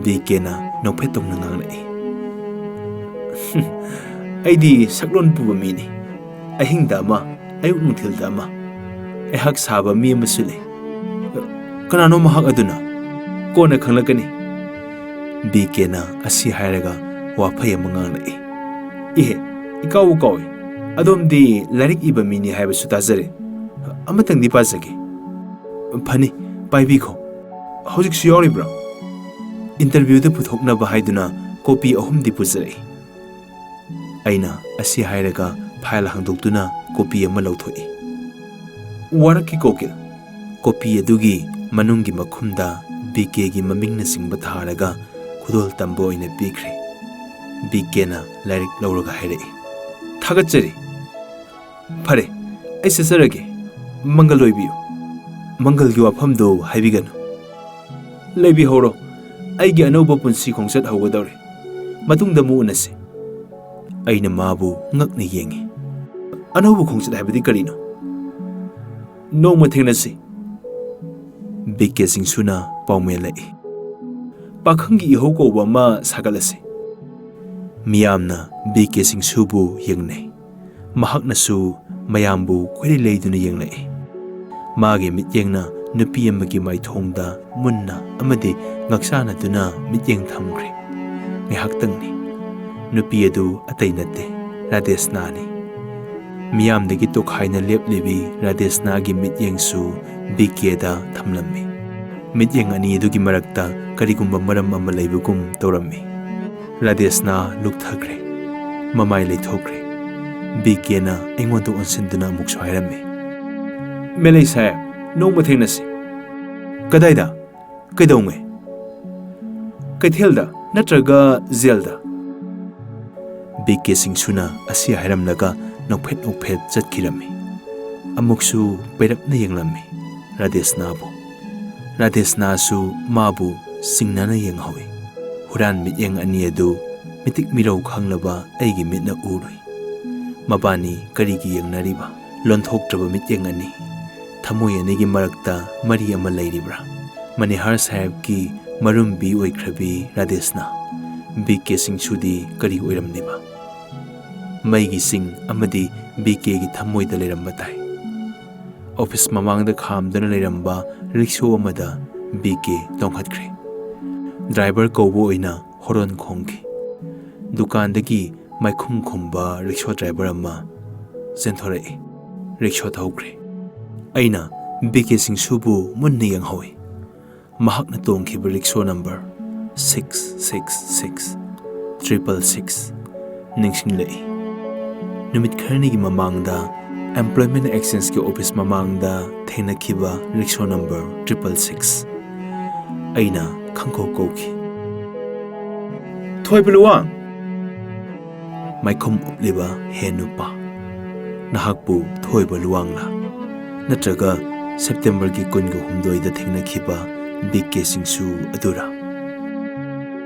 ꯕꯤ ꯀꯦꯅ ꯅꯣꯛꯐꯦꯠ ꯇꯧꯅ ꯉꯥꯡꯂꯛꯏ꯫ ꯑꯩꯗꯤ ꯁꯛꯂꯣꯟ ꯄꯨꯕ ꯃꯤꯅꯤ꯫ ꯑꯍꯤꯡꯗ ꯑꯃ, ꯑꯌꯨꯛ ꯅꯨꯡꯊꯤꯜꯗ ꯑꯃ꯫ ꯑꯩꯍꯥꯛ ꯁꯥꯕ ꯃꯤ ꯑꯃꯁꯨ ꯂꯩ꯫ ꯀꯅꯥꯅꯣ ꯃꯍꯥꯛ ꯑꯗꯨꯅ? ꯀꯣꯟꯅ ꯈꯪꯂꯛꯀꯅꯤ꯫ ꯕꯤ ꯀꯦꯅ ꯑꯁꯤ ꯍꯥꯏꯔꯒ ꯋꯥꯐꯩ ꯑꯃ ꯉꯥꯡꯂꯛꯏ꯫ ꯏꯍꯦ, ꯏꯀꯥꯎꯕꯨ ꯀꯥꯎꯏ꯫ ꯑꯗꯣꯝꯗꯤ ꯂꯥꯏꯔꯤꯛ ꯏꯕ ꯃꯤꯅꯤ ꯍꯥꯏꯕꯁꯨ ꯇꯥꯖꯔꯦ꯫ ꯑꯃꯇꯪꯗꯤ ꯄꯥꯖꯒꯦ꯫ ꯐꯅꯤ, ꯄꯥꯏꯕꯤꯈꯣ꯫ ꯍꯧꯖꯤꯛꯁꯨ ꯌꯥꯎꯔꯤꯕ꯭ꯔꯥ? ꯏꯟꯇꯔꯚ꯭ꯌꯨꯗ ꯄꯨꯊꯣꯛꯅꯕ ꯍꯥꯏꯗꯨꯅ ꯀꯣꯄꯤ ꯑꯍꯨꯝꯗꯤ ꯄꯨꯖꯔꯛꯏ꯫ ꯑꯩꯅ ꯑꯁꯤ ꯍꯥꯏꯔꯒ ꯐꯥꯏꯜ ꯍꯥꯡꯗꯣꯛꯇꯨꯅ ꯀꯣꯄꯤ ꯑꯃ ꯂꯧꯊꯣꯛꯏ꯫ ꯋꯥꯔꯛꯀꯤ ꯀꯣꯀꯤꯜ꯫ ꯀꯣꯄꯤ ꯑꯗꯨꯒꯤ ꯃꯅꯨꯡꯒꯤ ꯃꯈꯨꯝꯗ ꯕꯤ ꯀꯦꯒꯤ ꯃꯃꯤꯡꯅꯆꯤꯡꯕ ꯊꯥꯔꯒ ꯈꯨꯗꯣꯜ ꯇꯝꯕ ꯑꯣꯏꯅ ꯄꯤꯈ꯭ꯔꯦ꯫ ꯕꯤ ꯀꯦꯅ ꯂꯥꯏꯔꯤꯛ ꯂꯧꯔꯒ ꯍꯥꯏꯔꯛꯏ꯫ "ꯊꯥꯒꯠꯆꯔꯤ꯫ ꯐꯔꯦ, ꯑꯩ ꯆꯠꯆꯔꯒꯦ꯫ ꯃꯪꯒꯜ ꯑꯣꯏꯕꯤꯌꯨ꯫ ꯃꯪꯒꯜꯒꯤ ꯋꯥꯐꯝꯗꯨ ꯍꯥꯏꯕꯤꯒꯅꯨ꯫ ꯂꯩꯕꯤꯍꯧꯔꯣ꯫ ꯑꯩꯒꯤ ꯑꯅꯧꯕ ꯄꯨꯟꯁꯤ ꯈꯣꯡꯆꯠ ꯍꯧꯒꯗꯧꯔꯦ꯫ ꯃꯇꯨꯡꯗ ꯑꯃꯨꯛ ꯎꯅꯁꯤ꯫" ꯑꯩꯅ ꯃꯥꯕꯨ ꯉꯛꯅ ꯌꯦꯡꯉꯤ꯫ "ꯑꯅꯧꯕ ꯈꯣꯡꯆꯠ ꯍꯥꯏꯕꯗꯤ ꯀꯔꯤꯅꯣ?" "ꯅꯣꯡꯃ ꯊꯦꯡꯅꯁꯤ꯫" ꯕꯤ ꯀꯦ ꯁꯤꯡꯁꯨꯅ ꯄꯥꯎꯃꯦꯜꯂꯛꯏ꯫ "ꯄꯥꯈꯪꯒꯤ ꯏꯍꯧ ꯀꯧꯕ ꯑꯃ ꯁꯥꯒꯠꯂꯁꯤ꯫" ꯃꯤꯌꯥꯝꯅ ꯕꯤ ꯀꯦ ꯁꯤꯡꯁꯨꯕꯨ ꯌꯦꯡꯅꯩ꯫ ꯃꯍꯥꯛꯅꯁꯨ ꯃꯌꯥꯝꯕꯨ ꯀꯣꯏꯂꯩ ꯂꯩꯗꯨꯅ ꯌꯦꯡꯂꯛꯏ꯫ ꯃꯥꯒꯤ ꯃꯤꯠꯌꯦꯡꯅ ꯅꯨꯄꯤ ꯑꯃꯒꯤ ꯃꯥꯏꯊꯣꯡꯗ ꯃꯨꯟꯅ ꯑꯃꯗꯤ ꯉꯛꯆꯥꯟꯅꯗꯨꯅ ꯃꯤꯠꯌꯦꯡ ꯊꯝꯈ꯭ꯔꯦ꯫ ꯉꯥꯏꯍꯥꯛꯇꯪꯅꯤ꯫ ꯅꯨꯄꯤ ꯑꯗꯨ ꯑꯇꯩ ꯅꯠꯇꯦ, ꯔꯥꯙꯦꯁꯅꯥꯅꯤ꯫ ꯃꯤꯌꯥꯝꯗꯒꯤ ꯇꯣꯈꯥꯏꯅ ꯂꯦꯞꯂꯤꯕꯤ ꯔꯥꯙꯦꯁꯅꯥꯒꯤ ꯃꯤꯠꯌꯦꯡꯁꯨ ꯕꯤ ꯀꯦꯗ ꯊꯝꯂꯝꯃꯤ꯫ ꯃꯤꯠꯌꯦꯡ ꯑꯅꯤ ꯑꯗꯨꯒꯤ ꯃꯔꯛꯇ ꯀꯔꯤꯒꯨꯝꯕ ꯃꯔꯝ ꯑꯃ ꯂꯩꯕꯒꯨꯝ ꯇꯧꯔꯝꯃꯤ꯫ ꯔꯥꯙꯦꯁꯅꯥ ꯂꯨꯞꯊꯈ꯭ꯔꯦ꯫ ꯃꯃꯥꯏ ꯂꯩꯊꯣꯛꯈ꯭ꯔꯦ꯫ ꯕꯤ ꯀꯦꯅ ꯑꯩꯉꯣꯟꯗ ꯑꯣꯟꯁꯤꯟꯗꯨꯅ ꯑꯃꯨꯛꯁꯨ ꯍꯥꯏꯔꯝꯃꯤ, "ꯃꯦꯂꯩ ꯁꯥꯍꯦꯕ, ꯅꯣꯡꯃ ꯊꯦꯡꯅꯁꯤ꯫" "ꯀꯗꯥꯏꯗ? ꯀꯩꯗꯧꯉꯩ? ꯀꯩꯊꯦꯜꯗ ꯅꯠꯇ꯭ꯔꯒ ꯖꯦꯜꯗ?" ꯕꯤ ꯀꯦ ꯁꯤꯡꯁꯨꯅ ꯑꯁꯤ ꯍꯥꯏꯔꯝꯂꯒ ꯅꯣꯛꯐꯦꯠ ꯅꯣꯛꯐꯦꯠ ꯆꯠꯈꯤꯔꯝꯃꯤ꯫ ꯑꯃꯨꯛꯁꯨ ꯄꯩꯔꯞꯅ ꯌꯦꯡꯂꯝꯃꯤ ꯔꯥꯙꯦꯁꯅꯥꯕꯨ꯫ ꯔꯥꯙꯦꯁꯅꯥꯁꯨ ꯃꯥꯕꯨ ꯆꯤꯡꯅꯅ ꯌꯦꯡꯍꯧꯏ꯫ ꯍꯨꯔꯥꯟ ꯃꯤꯠꯌꯦꯡ ꯑꯅꯤ ꯑꯗꯨ ꯃꯤꯇꯤꯛ ꯃꯤꯔꯧ ꯈꯪꯂꯕ ꯑꯩꯒꯤ ꯃꯤꯠꯅ ꯎꯔꯨꯏ꯫ ꯃꯕꯥꯅꯤ ꯀꯔꯤꯒꯤ ꯌꯦꯡꯅꯔꯤꯕ? ꯂꯣꯟꯊꯣꯛꯇ꯭ꯔꯕ ꯃꯤꯠꯌꯦꯡ ꯑꯅꯤ꯫ ꯊꯃꯣꯏ ꯑꯅꯤꯒꯤ ꯃꯔꯛꯇ ꯃꯔꯤ ꯑꯃ ꯂꯩꯔꯤꯕ꯭ꯔꯥ? ꯃꯅꯤꯍꯥꯔ ꯁꯥꯍꯦꯕꯀꯤ ꯃꯔꯨꯝꯕꯤ ꯑꯣꯏꯈ꯭ꯔꯕꯤ ꯔꯥꯙꯦꯁꯅꯥ, ꯕꯤ ꯀꯦ ꯁꯤꯡꯁꯨꯗꯤ ꯀꯔꯤ ꯑꯣꯏꯔꯝꯂꯤꯕ? ꯃꯩꯒꯤ ꯆꯤꯡ ꯑꯃꯗꯤ ꯕꯤ ꯀꯦꯒꯤ ꯊꯃꯣꯏꯗ ꯂꯩꯔꯝꯕ ꯇꯥꯏ꯫ ꯑꯣꯐꯤꯁ ꯃꯃꯥꯡꯗ ꯈꯥꯝꯗꯨꯅ ꯂꯩꯔꯝꯕ ꯔꯤꯛꯁꯣ ꯑꯃꯗ ꯕꯤ ꯀꯦ ꯇꯣꯡꯈꯠꯈ꯭ꯔꯦ꯫ ꯗ꯭ꯔꯥꯏꯚꯔ ꯀꯧꯕ ꯑꯣꯏꯅ ꯍꯣꯔꯣꯟ ꯈꯣꯡꯈꯤ꯫ ꯗꯨꯀꯥꯟꯗꯒꯤ ꯃꯥꯏꯈꯨꯝ ꯈꯨꯝꯕ ꯔꯤꯛꯁꯣ ꯗ꯭ꯔꯥꯏꯚꯔ ꯑꯃ ꯆꯦꯟꯊꯣꯔꯛꯏ꯫ ꯔꯤꯛꯁꯣ ꯊꯧꯈ꯭ꯔꯦ꯫ ꯑꯩꯅ ꯕꯤ ꯀꯦ ꯁꯤꯡꯁꯨꯕꯨ ꯃꯨꯟꯅ ꯌꯦꯡꯍꯧꯏ꯫ ꯃꯍꯥꯛꯅ ꯇꯣꯡꯈꯤꯕ rickshaw number six six six triple six ꯅꯤꯡꯁꯤꯡꯂꯛꯏ꯫ ꯅꯨꯃꯤꯠ ꯈꯔꯅꯤꯒꯤ ꯃꯃꯥꯡꯗ ꯑꯦꯝꯄ꯭ꯂꯣꯏꯃꯦꯟ ꯑꯦꯛꯁꯆꯦꯟꯖꯀꯤ ꯑꯣꯐꯤꯁ ꯃꯃꯥꯡꯗ ꯊꯦꯡꯅꯈꯤꯕ ꯔꯤꯛꯁꯣ ꯅꯝꯕꯔ ꯇ꯭ꯔꯤꯄꯜ ꯁꯤꯛꯁ꯫ ꯑꯩꯅ ꯈꯪꯀꯧ ꯀꯧꯈꯤ꯫ "ꯊꯣꯏꯕ ꯂꯨꯋꯥꯡ!" ꯃꯥꯏꯈꯨꯝ ꯎꯞꯂꯤꯕ ꯍꯦ ꯅꯨꯄꯥ, ꯅꯍꯥꯛꯄꯨ ꯊꯣꯏꯕ ꯂꯨꯋꯥꯡꯂꯥ? ꯅꯠꯇ꯭ꯔꯒ ꯁꯦꯞꯇꯦꯝꯕꯔꯒꯤ ꯀꯨꯟꯒ ꯍꯨꯝꯗꯣꯏꯗ ꯊꯦꯡꯅꯈꯤꯕ ꯕꯤ ꯀꯦ ꯁꯤꯡꯁꯨ ꯑꯗꯨꯔꯥ?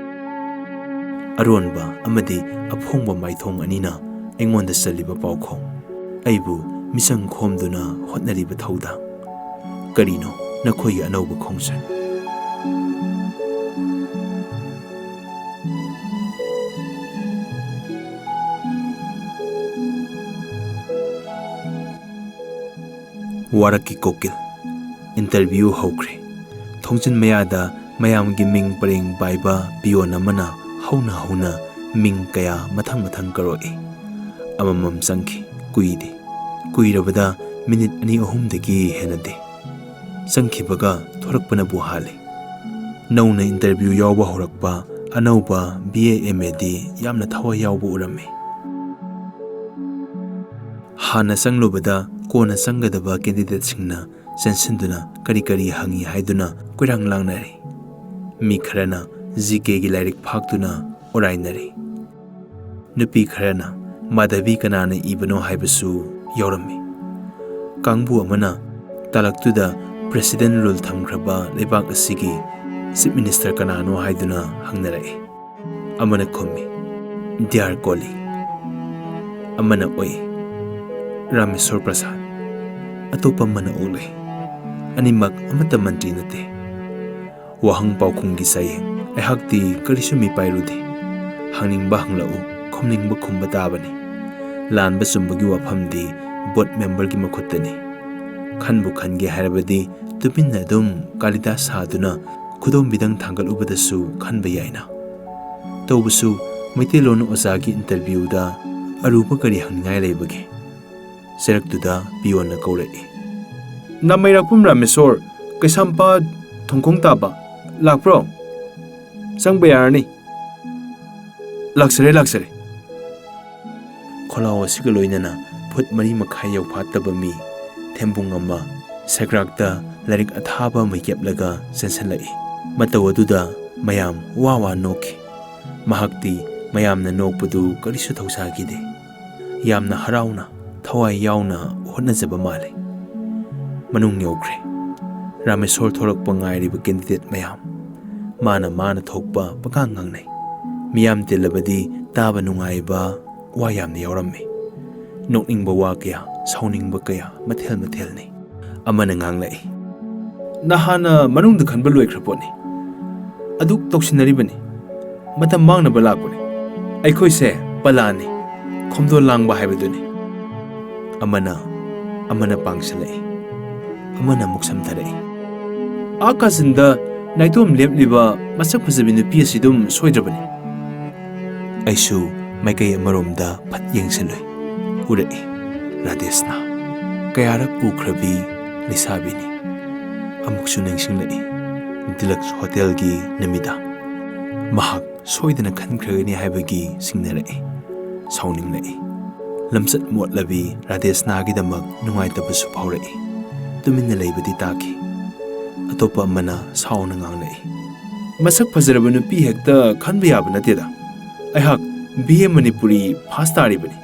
ꯑꯔꯣꯟꯕ ꯑꯃꯗꯤ ꯑꯐꯣꯡꯕ ꯃꯥꯏꯊꯣꯡ ꯑꯅꯤꯅ ꯑꯩꯉꯣꯟꯗ ꯆꯜꯂꯤꯕ ꯄꯥꯎꯈꯣꯡ, ꯑꯩꯕꯨ ꯃꯤꯆꯪ ꯈꯣꯝꯗꯨꯅ ꯍꯣꯠꯅꯔꯤꯕ ꯊꯧꯗꯥꯡ꯫ ꯀꯔꯤꯅꯣ ꯅꯈꯣꯏꯒꯤ ꯑꯅꯧꯕ ꯈꯣꯡꯆꯠ? ꯋꯥꯔꯛꯀꯤ ꯀꯣꯀꯤꯜ꯫ ꯏꯟꯇꯔꯚ꯭ꯌꯨ ꯍꯧꯈ꯭ꯔꯦ꯫ ꯊꯣꯡꯖꯤꯟ ꯃꯌꯥꯗ ꯃꯌꯥꯝꯒꯤ ꯃꯤꯡ ꯄꯔꯦꯡ ꯄꯥꯏꯕ ꯄꯤꯌꯣꯟ ꯑꯃꯅ ꯍꯧꯅ ꯍꯧꯅ ꯃꯤꯡ ꯀꯌꯥ ꯃꯊꯪ ꯃꯊꯪ ꯀꯧꯔꯛꯏ꯫ ꯑꯃꯃꯝ ꯆꯪꯈꯤ꯫ ꯀꯨꯏꯗꯦ꯫ ꯀꯨꯏꯔꯕꯗ ꯃꯤꯅꯤꯠ ꯑꯅꯤ ꯑꯍꯨꯝꯗꯒꯤ ꯍꯦꯟꯅꯗꯦ꯫ ꯆꯪꯈꯤꯕꯒ ꯊꯣꯔꯛꯄꯅꯕꯨ ꯍꯥꯜꯂꯦ꯫ ꯅꯧꯅ ꯏꯟꯇꯔꯚ꯭ꯌꯨ ꯌꯥꯎꯕ ꯍꯧꯔꯛꯄ ꯑꯅꯧꯕ ꯕꯤ ꯑꯦ ꯑꯦꯝ ꯑꯦꯗꯤ ꯌꯥꯝꯅ ꯊꯋꯥꯏ ꯌꯥꯎꯕ ꯎꯔꯝꯃꯤ꯫ ꯍꯥꯟꯅ ꯆꯪꯂꯨꯕꯗ ꯀꯣꯟꯅ ꯆꯪꯒꯗꯕ ꯀꯦꯟꯗꯤꯗꯦꯠꯁꯤꯡꯅ ꯆꯦꯟꯁꯤꯟꯗꯨꯅ ꯀꯔꯤ ꯀꯔꯤ ꯍꯪꯉꯤ ꯍꯥꯏꯗꯨꯅ ꯀꯣꯏꯔꯥꯡ ꯂꯥꯡꯅꯔꯤ꯫ ꯃꯤ ꯈꯔꯅ ꯖꯤ ꯀꯦꯒꯤ ꯂꯥꯏꯔꯤꯛ ꯐꯥꯛꯇꯨꯅ ꯑꯣꯔꯥꯏꯅꯔꯤ꯫ ꯅꯨꯄꯤ ꯈꯔꯅ ꯃꯥꯙꯕꯤ ꯀꯅꯥꯅ ꯏꯕꯅꯣ ꯍꯥꯏꯕꯁꯨ ꯌꯥꯎꯔꯝꯃꯤ꯫ ꯀꯥꯡꯕꯨ ꯑꯃꯅ ꯇꯥꯂꯛꯇꯨꯗ ꯄ꯭ꯔꯦꯁꯤꯗꯦꯟ ꯔꯨꯜ ꯊꯝꯈ꯭ꯔꯕ ꯂꯩꯕꯥꯛ ꯑꯁꯤꯒꯤ ꯆꯤꯐ ꯃꯤꯅꯤꯁꯇꯔ ꯀꯅꯥꯅꯣ ꯍꯥꯏꯗꯨꯅ ꯍꯪꯅꯔꯛꯏ꯫ ꯑꯃꯅ ꯈꯨꯝꯃꯤ, "ꯗꯤꯌꯥꯔ ꯀꯣꯂꯤ"꯫ ꯑꯃꯅ ꯑꯣꯏ, "ꯔꯥꯃꯦꯁꯣꯔ ꯄ꯭ꯔꯁꯥꯗ"꯫ ꯑꯇꯣꯞꯄ ꯑꯃꯅ ꯑꯣꯛꯂꯛꯏ, "ꯑꯅꯤꯃꯛ ꯑꯃꯠꯇ ꯃꯟꯇ꯭ꯔꯤ ꯅꯠꯇꯦ"꯫ ꯋꯥꯍꯪ ꯄꯥꯎꯈꯨꯝꯒꯤ ꯆꯌꯦꯡ ꯑꯩꯍꯥꯛꯇꯤ ꯀꯔꯤꯁꯨ ꯃꯤꯄꯥꯏꯔꯨꯗꯦ꯫ ꯍꯪꯅꯤꯡꯕ ꯍꯪꯂꯛꯎ, ꯈꯨꯝꯅꯤꯡꯕ ꯈꯨꯝꯕ ꯇꯥꯕꯅꯤ꯫ ꯂꯥꯟꯕ ꯆꯨꯝꯕꯒꯤ ꯋꯥꯐꯝꯗꯤ ꯕꯣꯔꯗ ꯃꯦꯝꯕꯔꯒꯤ ꯃꯈꯨꯠꯇꯅꯤ꯫ ꯈꯟꯕꯨ ꯈꯟꯒꯦ ꯍꯥꯏꯔꯕꯗꯤ ꯇꯨꯃꯤꯟꯅ ꯑꯗꯨꯝ ꯀꯥꯂꯤꯗꯥꯁ ꯁꯥꯗꯨꯅ ꯈꯨꯗꯣꯝꯕꯤꯗꯪ ꯊꯥꯡꯒꯠꯂꯨꯕꯗꯁꯨ ꯈꯟꯕ ꯌꯥꯏꯅ꯫ ꯇꯧꯕꯁꯨ ꯃꯩꯇꯩꯂꯣꯟ ꯑꯣꯖꯥꯒꯤ ꯏꯟꯇꯔꯚ꯭ꯌꯨꯗ ꯑꯔꯨꯕ ꯀꯔꯤ ꯍꯪꯅꯤꯡꯉꯥꯏ ꯂꯩꯕꯒꯦ? ꯆꯩꯔꯛꯇꯨꯗ ꯄꯤꯌꯣꯟꯅ ꯀꯧꯔꯛꯏ, "ꯅꯥꯃꯩꯔꯥꯛꯄꯝ ꯔꯥꯃꯦꯁꯣꯔ, ꯀꯩꯁꯥꯝꯄꯥꯠ ꯊꯣꯡꯈꯣꯡ ꯇꯥꯕ, ꯂꯥꯛꯄ꯭ꯔꯣ? ꯆꯪꯕ ꯌꯥꯔꯅꯤ"꯫ "ꯂꯥꯛꯆꯔꯦ, ꯂꯥꯛꯆꯔꯦ"꯫ ꯈꯣꯜꯂꯥꯎ ꯑꯁꯤꯒ ꯂꯣꯏꯅꯅ ꯐꯨꯠ ꯃꯔꯤ ꯃꯈꯥꯏ ꯌꯧꯐꯥꯠꯇꯕ ꯃꯤ ꯊꯦꯝꯕꯨꯡ ꯑꯃ ꯁꯦꯒ꯭ꯔꯥꯛꯇ ꯂꯥꯏꯔꯤꯛ ꯑꯊꯥꯕ ꯑꯃ ꯌꯦꯞꯂꯒ ꯆꯦꯟꯁꯤꯜꯂꯛꯏ꯫ ꯃꯇꯧ ꯑꯗꯨꯗ ꯃꯌꯥꯝ ꯋꯥ ꯋꯥ ꯅꯣꯛꯈꯤ꯫ ꯃꯍꯥꯛꯇꯤ ꯃꯌꯥꯝꯅ ꯅꯣꯛꯄꯗꯨ ꯀꯔꯤꯁꯨ ꯊꯧꯁꯥꯈꯤꯗꯦ꯫ ꯌꯥꯝꯅ ꯍꯔꯥꯎꯅ, ꯊꯋꯥꯏ ꯌꯥꯎꯅ ꯍꯣꯠꯅꯖꯕ ꯃꯥꯜꯂꯦ꯫ ꯃꯅꯨꯡ ꯌꯧꯈ꯭ꯔꯦ꯫ ꯔꯥꯃꯦꯁꯣꯔ ꯊꯣꯔꯛꯄ ꯉꯥꯏꯔꯤꯕ candidate ꯃꯌꯥꯝ꯫ ꯃꯥꯅ ꯃꯥꯅ ꯊꯣꯛꯄ ꯄꯉꯥꯡ ꯉꯥꯡꯅꯩ꯫ ꯃꯤꯌꯥꯝ ꯇꯤꯜꯂꯕꯗꯤ ꯇꯥꯕ ꯅꯨꯡꯉꯥꯏꯕ ꯋꯥ ꯌꯥꯝꯅ ꯌꯥꯎꯔꯝꯃꯤ꯫ ꯅꯣꯛꯅꯤꯡꯕ ꯋꯥ ꯀꯌꯥ, ꯁꯥꯎꯅꯤꯡꯕ ꯀꯌꯥ, ꯃꯊꯦꯜ ꯃꯊꯦꯜꯅꯤ꯫ ꯑꯃꯅ ꯉꯥꯡꯂꯛꯏ, "ꯅꯍꯥꯟꯅ ꯃꯅꯨꯡꯗ ꯈꯟꯕ ꯂꯣꯏꯈ꯭ꯔ ꯄꯣꯠꯅꯤ꯫ ꯑꯗꯨꯛ ꯇꯧꯁꯤꯟꯅꯔꯤꯕꯅꯤ꯫ ꯃꯇꯝ ꯃꯥꯡꯅꯕ ꯂꯥꯛꯄꯅꯤ꯫ ꯑꯩꯈꯣꯏꯁꯦ ꯄꯂꯥꯅꯤ, ꯈꯣꯝꯗꯣꯜ ꯂꯥꯡꯕ ꯍꯥꯏꯕꯗꯨꯅꯤ꯫" ꯑꯃꯅ, ꯑꯃꯅ ꯄꯥꯡꯁꯤꯜꯂꯛꯏ, ꯑꯃꯅ ꯑꯃꯨꯛ ꯁꯝꯊꯔꯛꯏ꯫ "ꯑꯥ ꯀꯥꯆꯤꯟꯗ ꯅꯥꯏꯇꯣꯝ ꯂꯦꯞꯂꯤꯕ ꯃꯁꯛ ꯐꯖꯕꯤ ꯅꯨꯄꯤ ꯑꯁꯤ ꯑꯗꯨꯝ ꯁꯣꯏꯗ꯭ꯔꯕꯅꯤ꯫" ꯑꯩꯁꯨ ꯃꯥꯏꯀꯩ ꯑꯃꯔꯣꯝꯗ ꯐꯠ ꯌꯦꯡꯁꯤꯜꯂꯨꯏ꯫ ꯎꯔꯛꯏ, ꯔꯥꯙꯦꯁꯅꯥ꯫ ꯀꯌꯥꯔꯛ ꯎꯈ꯭ꯔꯕꯤ ꯂꯩꯁꯥꯕꯤꯅꯤ꯫ ꯑꯃꯨꯛꯁꯨ ꯅꯤꯡꯁꯤꯡꯂꯛꯏ, ꯗꯤꯂꯛꯁ ꯍꯣꯇꯦꯜꯒꯤ ꯅꯨꯃꯤꯗꯥꯡ꯫ ꯃꯍꯥꯛ ꯁꯣꯏꯗꯅ ꯈꯟꯈ꯭ꯔꯒꯅꯤ ꯍꯥꯏꯕꯒꯤ ꯁꯤꯡꯅꯔꯛꯏ꯫ ꯁꯥꯎꯅꯤꯡꯂꯛꯏ꯫ ꯂꯝꯆꯠ ꯃꯣꯠꯂꯕꯤ ꯔꯥꯙꯦꯁꯅꯥꯒꯤꯗꯃꯛ ꯅꯨꯡꯉꯥꯏꯇꯕꯁꯨ ꯐꯥꯎꯔꯛꯏ꯫ ꯇꯨꯃꯤꯟꯅ ꯂꯩꯕꯗꯤ ꯇꯥꯈꯤ꯫ ꯑꯇꯣꯞꯄ ꯑꯃꯅ ꯁꯥꯎꯅ ꯉꯥꯡꯂꯛꯏ, "ꯃꯁꯛ ꯐꯖꯔꯕ ꯅꯨꯄꯤ ꯍꯦꯛꯇ ꯈꯟꯕ ꯌꯥꯕ ꯅꯠꯇꯦꯗ꯫ ꯑꯩꯍꯥꯛ B A ꯃꯅꯤꯄꯨꯔꯤ ꯐꯥꯁ ꯇꯥꯔꯤꯕꯅꯤ꯫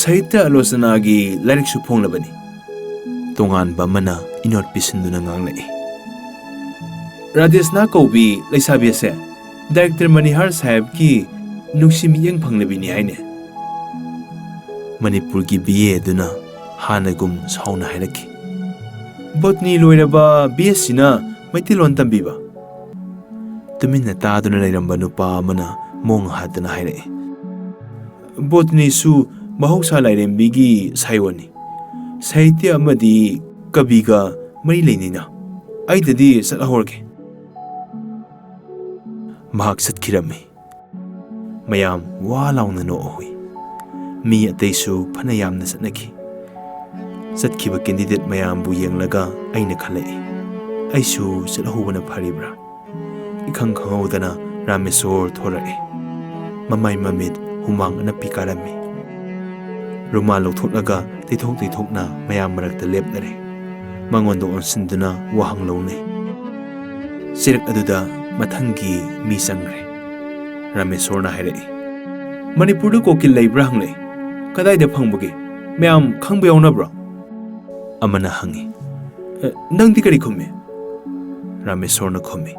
ꯁꯥꯍꯤꯇ꯭ꯌ ꯑꯥꯂꯣꯆꯅꯥꯒꯤ ꯂꯥꯏꯔꯤꯛꯁꯨ ꯐꯣꯡꯂꯕꯅꯤ꯫" ꯇꯣꯉꯥꯟꯕ ꯑꯃꯅ ꯏꯅꯣꯠ ꯄꯤꯁꯤꯟꯗꯨꯅ ꯉꯥꯡꯂꯛꯏ, "ꯔꯥꯙꯦꯁꯅꯥ ꯀꯧꯕꯤ ꯂꯩꯁꯥꯕꯤ ꯑꯁꯦ ꯗꯥꯏꯔꯦꯛꯇꯔ ꯃꯅꯤꯍꯥꯔ ꯁꯥꯍꯦꯕꯀꯤ ꯅꯨꯡꯁꯤ ꯃꯤꯠꯌꯦꯡ ꯐꯪꯂꯕꯤꯅꯤ ꯍꯥꯏꯅꯦ꯫" ꯃꯅꯤꯄꯨꯔꯒꯤ B A ꯑꯗꯨꯅ ꯍꯥꯟꯅꯒꯨꯝ ꯁꯥꯎꯅ ꯍꯥꯏꯔꯛꯈꯤ, "ꯕꯣꯇꯅꯤ ꯂꯣꯏꯔꯕ B S ꯁꯤꯅ ꯃꯩꯇꯩꯂꯣꯟ ꯇꯝꯕꯤꯕ?" ꯇꯨꯃꯤꯟꯅ ꯇꯥꯗꯨꯅ ꯂꯩꯔꯝꯕ ꯅꯨꯄꯥ ꯑꯃꯅ ꯃꯣꯡ ꯍꯥꯠꯇꯨꯅ ꯍꯥꯏꯔꯛꯏ, "ꯕꯣꯇꯅꯤꯁꯨ ꯃꯍꯧꯁꯥ ꯂꯥꯏꯔꯦꯝꯕꯤꯒꯤ ꯁꯥꯏꯑꯣꯟꯅꯤ꯫ ꯁꯥꯍꯤꯇ꯭ꯌ ꯑꯃꯗꯤ ꯀꯕꯤꯒ ꯃꯔꯤ ꯂꯩꯅꯩꯅ꯫ ꯑꯩꯗꯗꯤ ꯆꯠꯍꯧꯔꯒꯦ꯫" ꯃꯍꯥꯛ ꯆꯠꯈꯤꯔꯝꯃꯤ꯫ ꯃꯌꯥꯝ ꯋꯥ ꯂꯥꯎꯅ ꯅꯣꯛꯍꯧꯏ꯫ ꯃꯤ ꯑꯇꯩꯁꯨ ꯐꯅ ꯌꯥꯝꯅ ꯆꯠꯅꯈꯤ꯫ ꯆꯠꯈꯤꯕ candidate ꯃꯌꯥꯝꯕꯨ ꯌꯦꯡꯂꯒ ꯑꯩꯅ ꯈꯜꯂꯛꯏ, "ꯑꯩꯁꯨ ꯆꯠꯍꯧꯕꯅ ꯐꯔꯤꯕ꯭ꯔꯥ?" ꯏꯈꯪ ꯈꯪꯍꯧꯗꯅ ꯔꯥꯃꯦꯁꯣꯔ ꯊꯣꯔꯛꯑꯦ꯫ ꯃꯃꯥꯏ ꯃꯃꯤꯠ ꯍꯨꯃꯥꯡ ꯑꯅꯞꯄꯤ ꯀꯥꯔꯝꯃꯤ꯫ ꯔꯨꯃꯥꯜ ꯂꯧꯊꯣꯛꯂꯒ ꯇꯩꯊꯣꯛ ꯇꯩꯊꯣꯛꯅ ꯃꯌꯥꯝ ꯃꯔꯛꯇ ꯂꯦꯞꯅꯔꯦ꯫ ꯃꯉꯣꯟꯗ ꯑꯣꯟꯁꯤꯟꯗꯨꯅ ꯋꯥꯍꯪ ꯂꯧꯅꯩ꯫ ꯆꯩꯔꯛ ꯑꯗꯨꯗ ꯃꯊꯪꯒꯤ ꯃꯤ ꯆꯪꯈ꯭ꯔꯦ꯫ ꯔꯥꯃꯦꯁꯣꯔꯅ ꯍꯥꯏꯔꯛꯏ, "ꯃꯅꯤꯄꯨꯔꯗ ꯀꯣꯀꯤꯜ ꯂꯩꯕ꯭ꯔꯥ ꯍꯪꯂꯛꯏ꯫ ꯀꯗꯥꯏꯗ ꯐꯪꯕꯒꯦ? ꯃꯌꯥꯝ ꯈꯪꯕ ꯌꯥꯎꯅꯕ꯭ꯔꯣ?" ꯑꯃꯅ ꯍꯪꯉꯤ꯫ "ꯑ, ꯅꯪꯗꯤ ꯀꯔꯤ ꯈꯨꯝꯃꯤ?" ꯔꯥꯃꯦꯁꯣꯔꯅ ꯈꯨꯝꯃꯤ꯫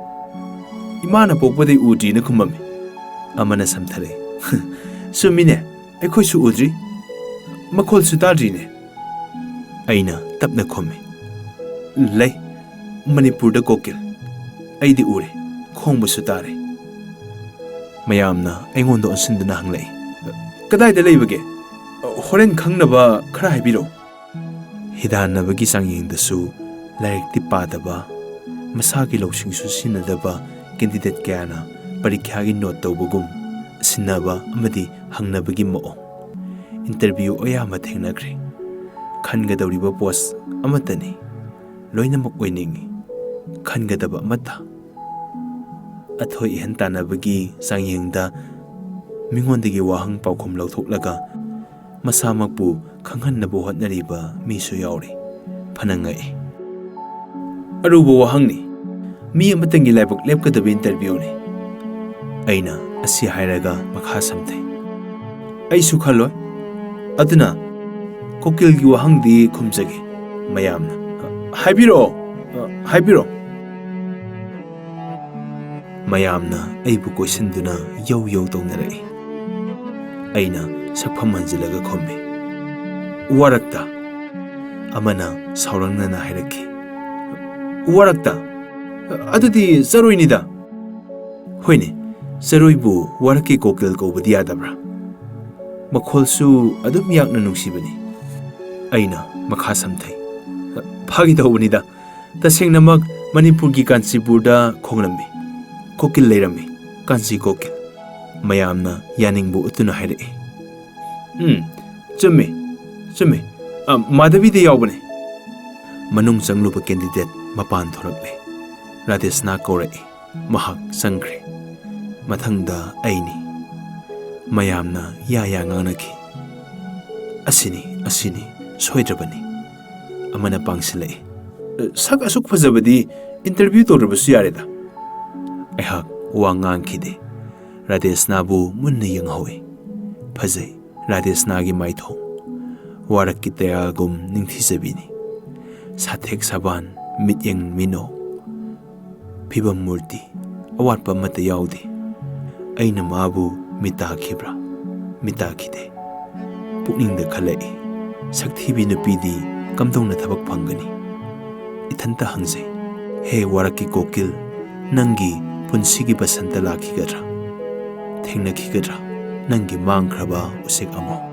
"ꯏꯃꯥꯅ ꯄꯣꯛꯄꯗꯩ ꯎꯗ꯭ꯔꯤꯅ ꯈꯨꯝꯃꯝꯃꯤ꯫" ꯑꯃꯅ ꯁꯝꯊꯔꯛꯏ꯫ "ꯆꯨꯝꯃꯤꯅꯦ, ꯑꯩꯈꯣꯏꯁꯨ ꯎꯗ꯭ꯔꯤ, ꯃꯈꯣꯜꯁꯨ ꯇꯥꯗ꯭ꯔꯤꯅꯦ꯫" ꯑꯩꯅ ꯇꯞꯅ ꯈꯨꯝꯃꯤ꯫ "ꯂꯩ, ꯃꯅꯤꯄꯨꯔꯗ ꯀꯣꯀꯤꯜ꯫ ꯑꯩꯗꯤ ꯎꯔꯦ, ꯈꯣꯡꯕꯁꯨ ꯇꯥꯔꯦ꯫" ꯃꯌꯥꯝꯅ ꯑꯩꯉꯣꯟꯗ ꯑꯣꯟꯁꯤꯟꯗꯨꯅ ꯍꯪꯂꯛꯏ꯫ "ꯀꯗꯥꯏꯗ ꯂꯩꯕꯒꯦ? ꯍꯣꯔꯦꯟ ꯈꯪꯅꯕ ꯈꯔ ꯍꯥꯏꯕꯤꯔꯛꯎ꯫" ꯍꯤꯗꯥꯟꯅꯕꯒꯤ ꯆꯥꯡꯌꯦꯡꯗꯁꯨ ꯂꯥꯏꯔꯤꯛꯇꯤ ꯄꯥꯗꯕ, ꯃꯁꯥꯒꯤ ꯂꯧꯁꯤꯡꯁꯨ ꯁꯤꯖꯤꯟꯅꯗꯕ ꯀꯦꯟꯗꯤꯗꯦꯠ ꯀꯌꯥꯅ ꯄꯔꯤꯈ꯭ꯌꯥꯒꯤ ꯅꯣꯠ ꯇꯧꯕꯒꯨꯝ ꯁꯤꯟꯅꯕ ꯑꯃꯗꯤ ꯍꯪꯅꯕꯒꯤ ꯃꯑꯣꯡ꯫ ꯏꯟꯇꯔꯚ꯭ꯌꯨ ꯑꯌꯥꯝꯕ ꯊꯦꯡꯅꯈ꯭ꯔꯦ꯫ ꯈꯟꯒꯗꯧꯔꯤꯕ ꯄꯣꯁ ꯑꯃꯠꯇꯅꯤ꯫ ꯂꯣꯏꯅꯃꯛ ꯑꯣꯏꯅꯤꯡꯏ꯫ ꯈꯟꯒꯗꯕ ꯑꯃꯠꯇ꯫ ꯑꯊꯣꯏ ꯑꯍꯦꯟ ꯇꯥꯟꯅꯕꯒꯤ ꯆꯥꯡꯌꯦꯡꯗ ꯃꯤꯉꯣꯟꯗꯒꯤ ꯋꯥꯍꯪ ꯄꯥꯎꯈꯨꯝ ꯂꯧꯊꯣꯛꯂꯒ ꯃꯁꯥꯃꯛꯄꯨ ꯈꯪꯍꯟꯅꯕ ꯍꯣꯠꯅꯔꯤꯕ ꯃꯤꯁꯨ ꯌꯥꯎꯔꯤ꯫ ꯐꯅ ꯉꯛꯏ꯫ "ꯑꯔꯨꯕ ꯋꯥꯍꯪꯅꯤ꯫ ꯃꯤ ꯑꯃꯇꯪꯒꯤ ꯂꯥꯏꯕꯛ ꯂꯦꯞꯀꯗꯕ ꯏꯟꯇꯔꯚ꯭ꯌꯨꯅꯤ꯫" ꯑꯩꯅ ꯑꯁꯤ ꯍꯥꯏꯔꯒ ꯃꯈꯥ ꯁꯝꯊꯩ꯫ "ꯑꯩꯁꯨ ꯈꯜꯂꯣꯏ꯫ ꯑꯗꯨꯅ ꯀꯣꯀꯤꯜꯒꯤ ꯋꯥꯍꯪꯗꯤ ꯈꯨꯝꯖꯒꯦ꯫" ꯃꯌꯥꯝꯅ, "ꯍꯥꯏꯕꯤꯔꯛꯑꯣ, ꯍꯥꯏꯕꯤꯔꯛꯑꯣ꯫" ꯃꯌꯥꯝꯅ ꯑꯩꯕꯨ ꯀꯣꯏꯁꯤꯟꯗꯨꯅ ꯌꯧ ꯌꯧ ꯇꯧꯅꯔꯛꯏ꯫ ꯑꯩꯅ ꯁꯛꯐꯝ ꯍꯟꯖꯤꯜꯂꯒ ꯈꯨꯝꯃꯤ, "ꯋꯥꯔꯛꯇ꯫" ꯑꯃꯅ ꯁꯥꯎꯔꯪꯅꯅ ꯍꯥꯏꯔꯛꯈꯤ, "ꯋꯥꯔꯛꯇ? ꯑꯗꯨꯗꯤ ꯆꯔꯣꯏꯅꯤꯗ꯫" "ꯍꯣꯏꯅꯦ, ꯆꯔꯣꯏꯕꯨ ꯋꯥꯔꯛꯀꯤ ꯀꯣꯀꯤꯜ ꯀꯧꯕꯗꯤ ꯌꯥꯗꯕ꯭ꯔꯥ? ꯃꯈꯣꯜꯁꯨ ꯑꯗꯨꯝ ꯌꯥꯛꯅ ꯅꯨꯡꯁꯤꯕꯅꯤ꯫" ꯑꯩꯅ ꯃꯈꯥ ꯁꯝꯊꯩ, "ꯐꯥꯒꯤ ꯇꯧꯕꯅꯤꯗ꯫ ꯇꯁꯦꯡꯅꯃꯛ ꯃꯅꯤꯄꯨꯔꯒꯤ ꯀꯥꯟꯆꯤꯄꯨꯔꯗ ꯈꯣꯡꯂꯝꯃꯤ꯫ ꯀꯣꯀꯤꯜ ꯂꯩꯔꯝꯃꯤ, ꯀꯥꯟꯆꯤ ꯀꯣꯀꯤꯜ꯫" ꯃꯌꯥꯝꯅ ꯌꯥꯅꯤꯡꯕ ꯎꯠꯇꯨꯅ ꯍꯥꯏꯔꯛꯏ꯫ "ꯎꯝ, ꯆꯨꯝꯃꯤ, ꯆꯨꯝꯃꯤ꯫ ꯑ, ꯃꯥꯙꯕꯤꯗ ꯌꯥꯎꯕꯅꯤ꯫" ꯃꯅꯨꯡ ꯆꯪꯂꯨꯕ ꯀꯦꯟꯗꯤꯗꯦꯠ ꯃꯄꯥꯟ ꯊꯣꯔꯛꯂꯦ꯫ ꯔꯥꯙꯦꯁꯅꯥ ꯀꯧꯔꯛꯏ꯫ ꯃꯍꯥꯛ ꯆꯪꯈ꯭ꯔꯦ꯫ ꯃꯊꯪꯗ ꯑꯩꯅꯤ꯫ ꯃꯌꯥꯝꯅ ꯌꯥ ꯌꯥ ꯉꯥꯡꯅꯈꯤ꯫ "ꯑꯁꯤꯅꯤ, ꯑꯁꯤꯅꯤ, ꯁꯣꯏꯗ꯭ꯔꯕꯅꯤ꯫" ꯑꯃꯅ ꯄꯥꯡꯁꯤꯜꯂꯛꯏ꯫ "ꯁꯛ ꯑꯁꯨꯛ ꯐꯖꯕꯗꯤ ꯏꯟꯇꯔꯚ꯭ꯌꯨ ꯇꯧꯗ꯭ꯔꯕꯁꯨ ꯌꯥꯔꯦꯗ꯫" ꯑꯩꯍꯥꯛ ꯋꯥ ꯉꯥꯡꯈꯤꯗꯦ꯫ ꯔꯥꯙꯦꯁꯅꯥꯕꯨ ꯃꯨꯟꯅ ꯌꯦꯡꯍꯧꯏ꯫ ꯐꯖꯩ ꯔꯥꯙꯦꯁꯅꯥꯒꯤ ꯃꯥꯏꯊꯣꯡ, ꯋꯥꯔꯛꯀꯤ ꯇꯌꯥꯜꯒꯨꯝ ꯅꯤꯡꯊꯤꯖꯕꯤꯅꯤ꯫ ꯁꯥꯊꯦꯛ ꯁꯕꯥꯟ, ꯃꯤꯠꯌꯦꯡ ꯃꯤꯅꯣ, ꯐꯤꯕꯝ ꯃꯨꯔꯇꯤ, ꯑꯋꯥꯠꯄ ꯑꯃꯠꯇ ꯌꯥꯎꯗꯦ꯫ ꯑꯩꯅ ꯃꯥꯕꯨ ꯃꯤꯇꯥꯈꯤꯕ꯭ꯔꯥ? ꯃꯤꯇꯥꯈꯤꯗꯦ꯫ ꯄꯨꯛꯅꯤꯡꯗ ꯈꯜꯂꯛꯏ, ꯁꯛꯊꯤꯕꯤ ꯅꯨꯄꯤꯗꯤ ꯀꯝꯗꯧꯅ ꯊꯕꯛ ꯐꯪꯒꯅꯤ? ꯏꯊꯟꯇ ꯍꯪꯖꯩ, ꯍꯦ ꯋꯥꯔꯛꯀꯤ ꯀꯣꯀꯤꯜ, ꯅꯪꯒꯤ ꯄꯨꯟꯁꯤꯒꯤ ꯕꯁꯟꯇ ꯂꯥꯛꯈꯤꯒꯗ꯭ꯔꯥ? ꯊꯦꯡꯅꯈꯤꯒꯗ꯭ꯔꯥ ꯅꯪꯒꯤ ꯃꯥꯡꯈ꯭ꯔꯕ ꯎꯆꯦꯛ ꯑꯃ?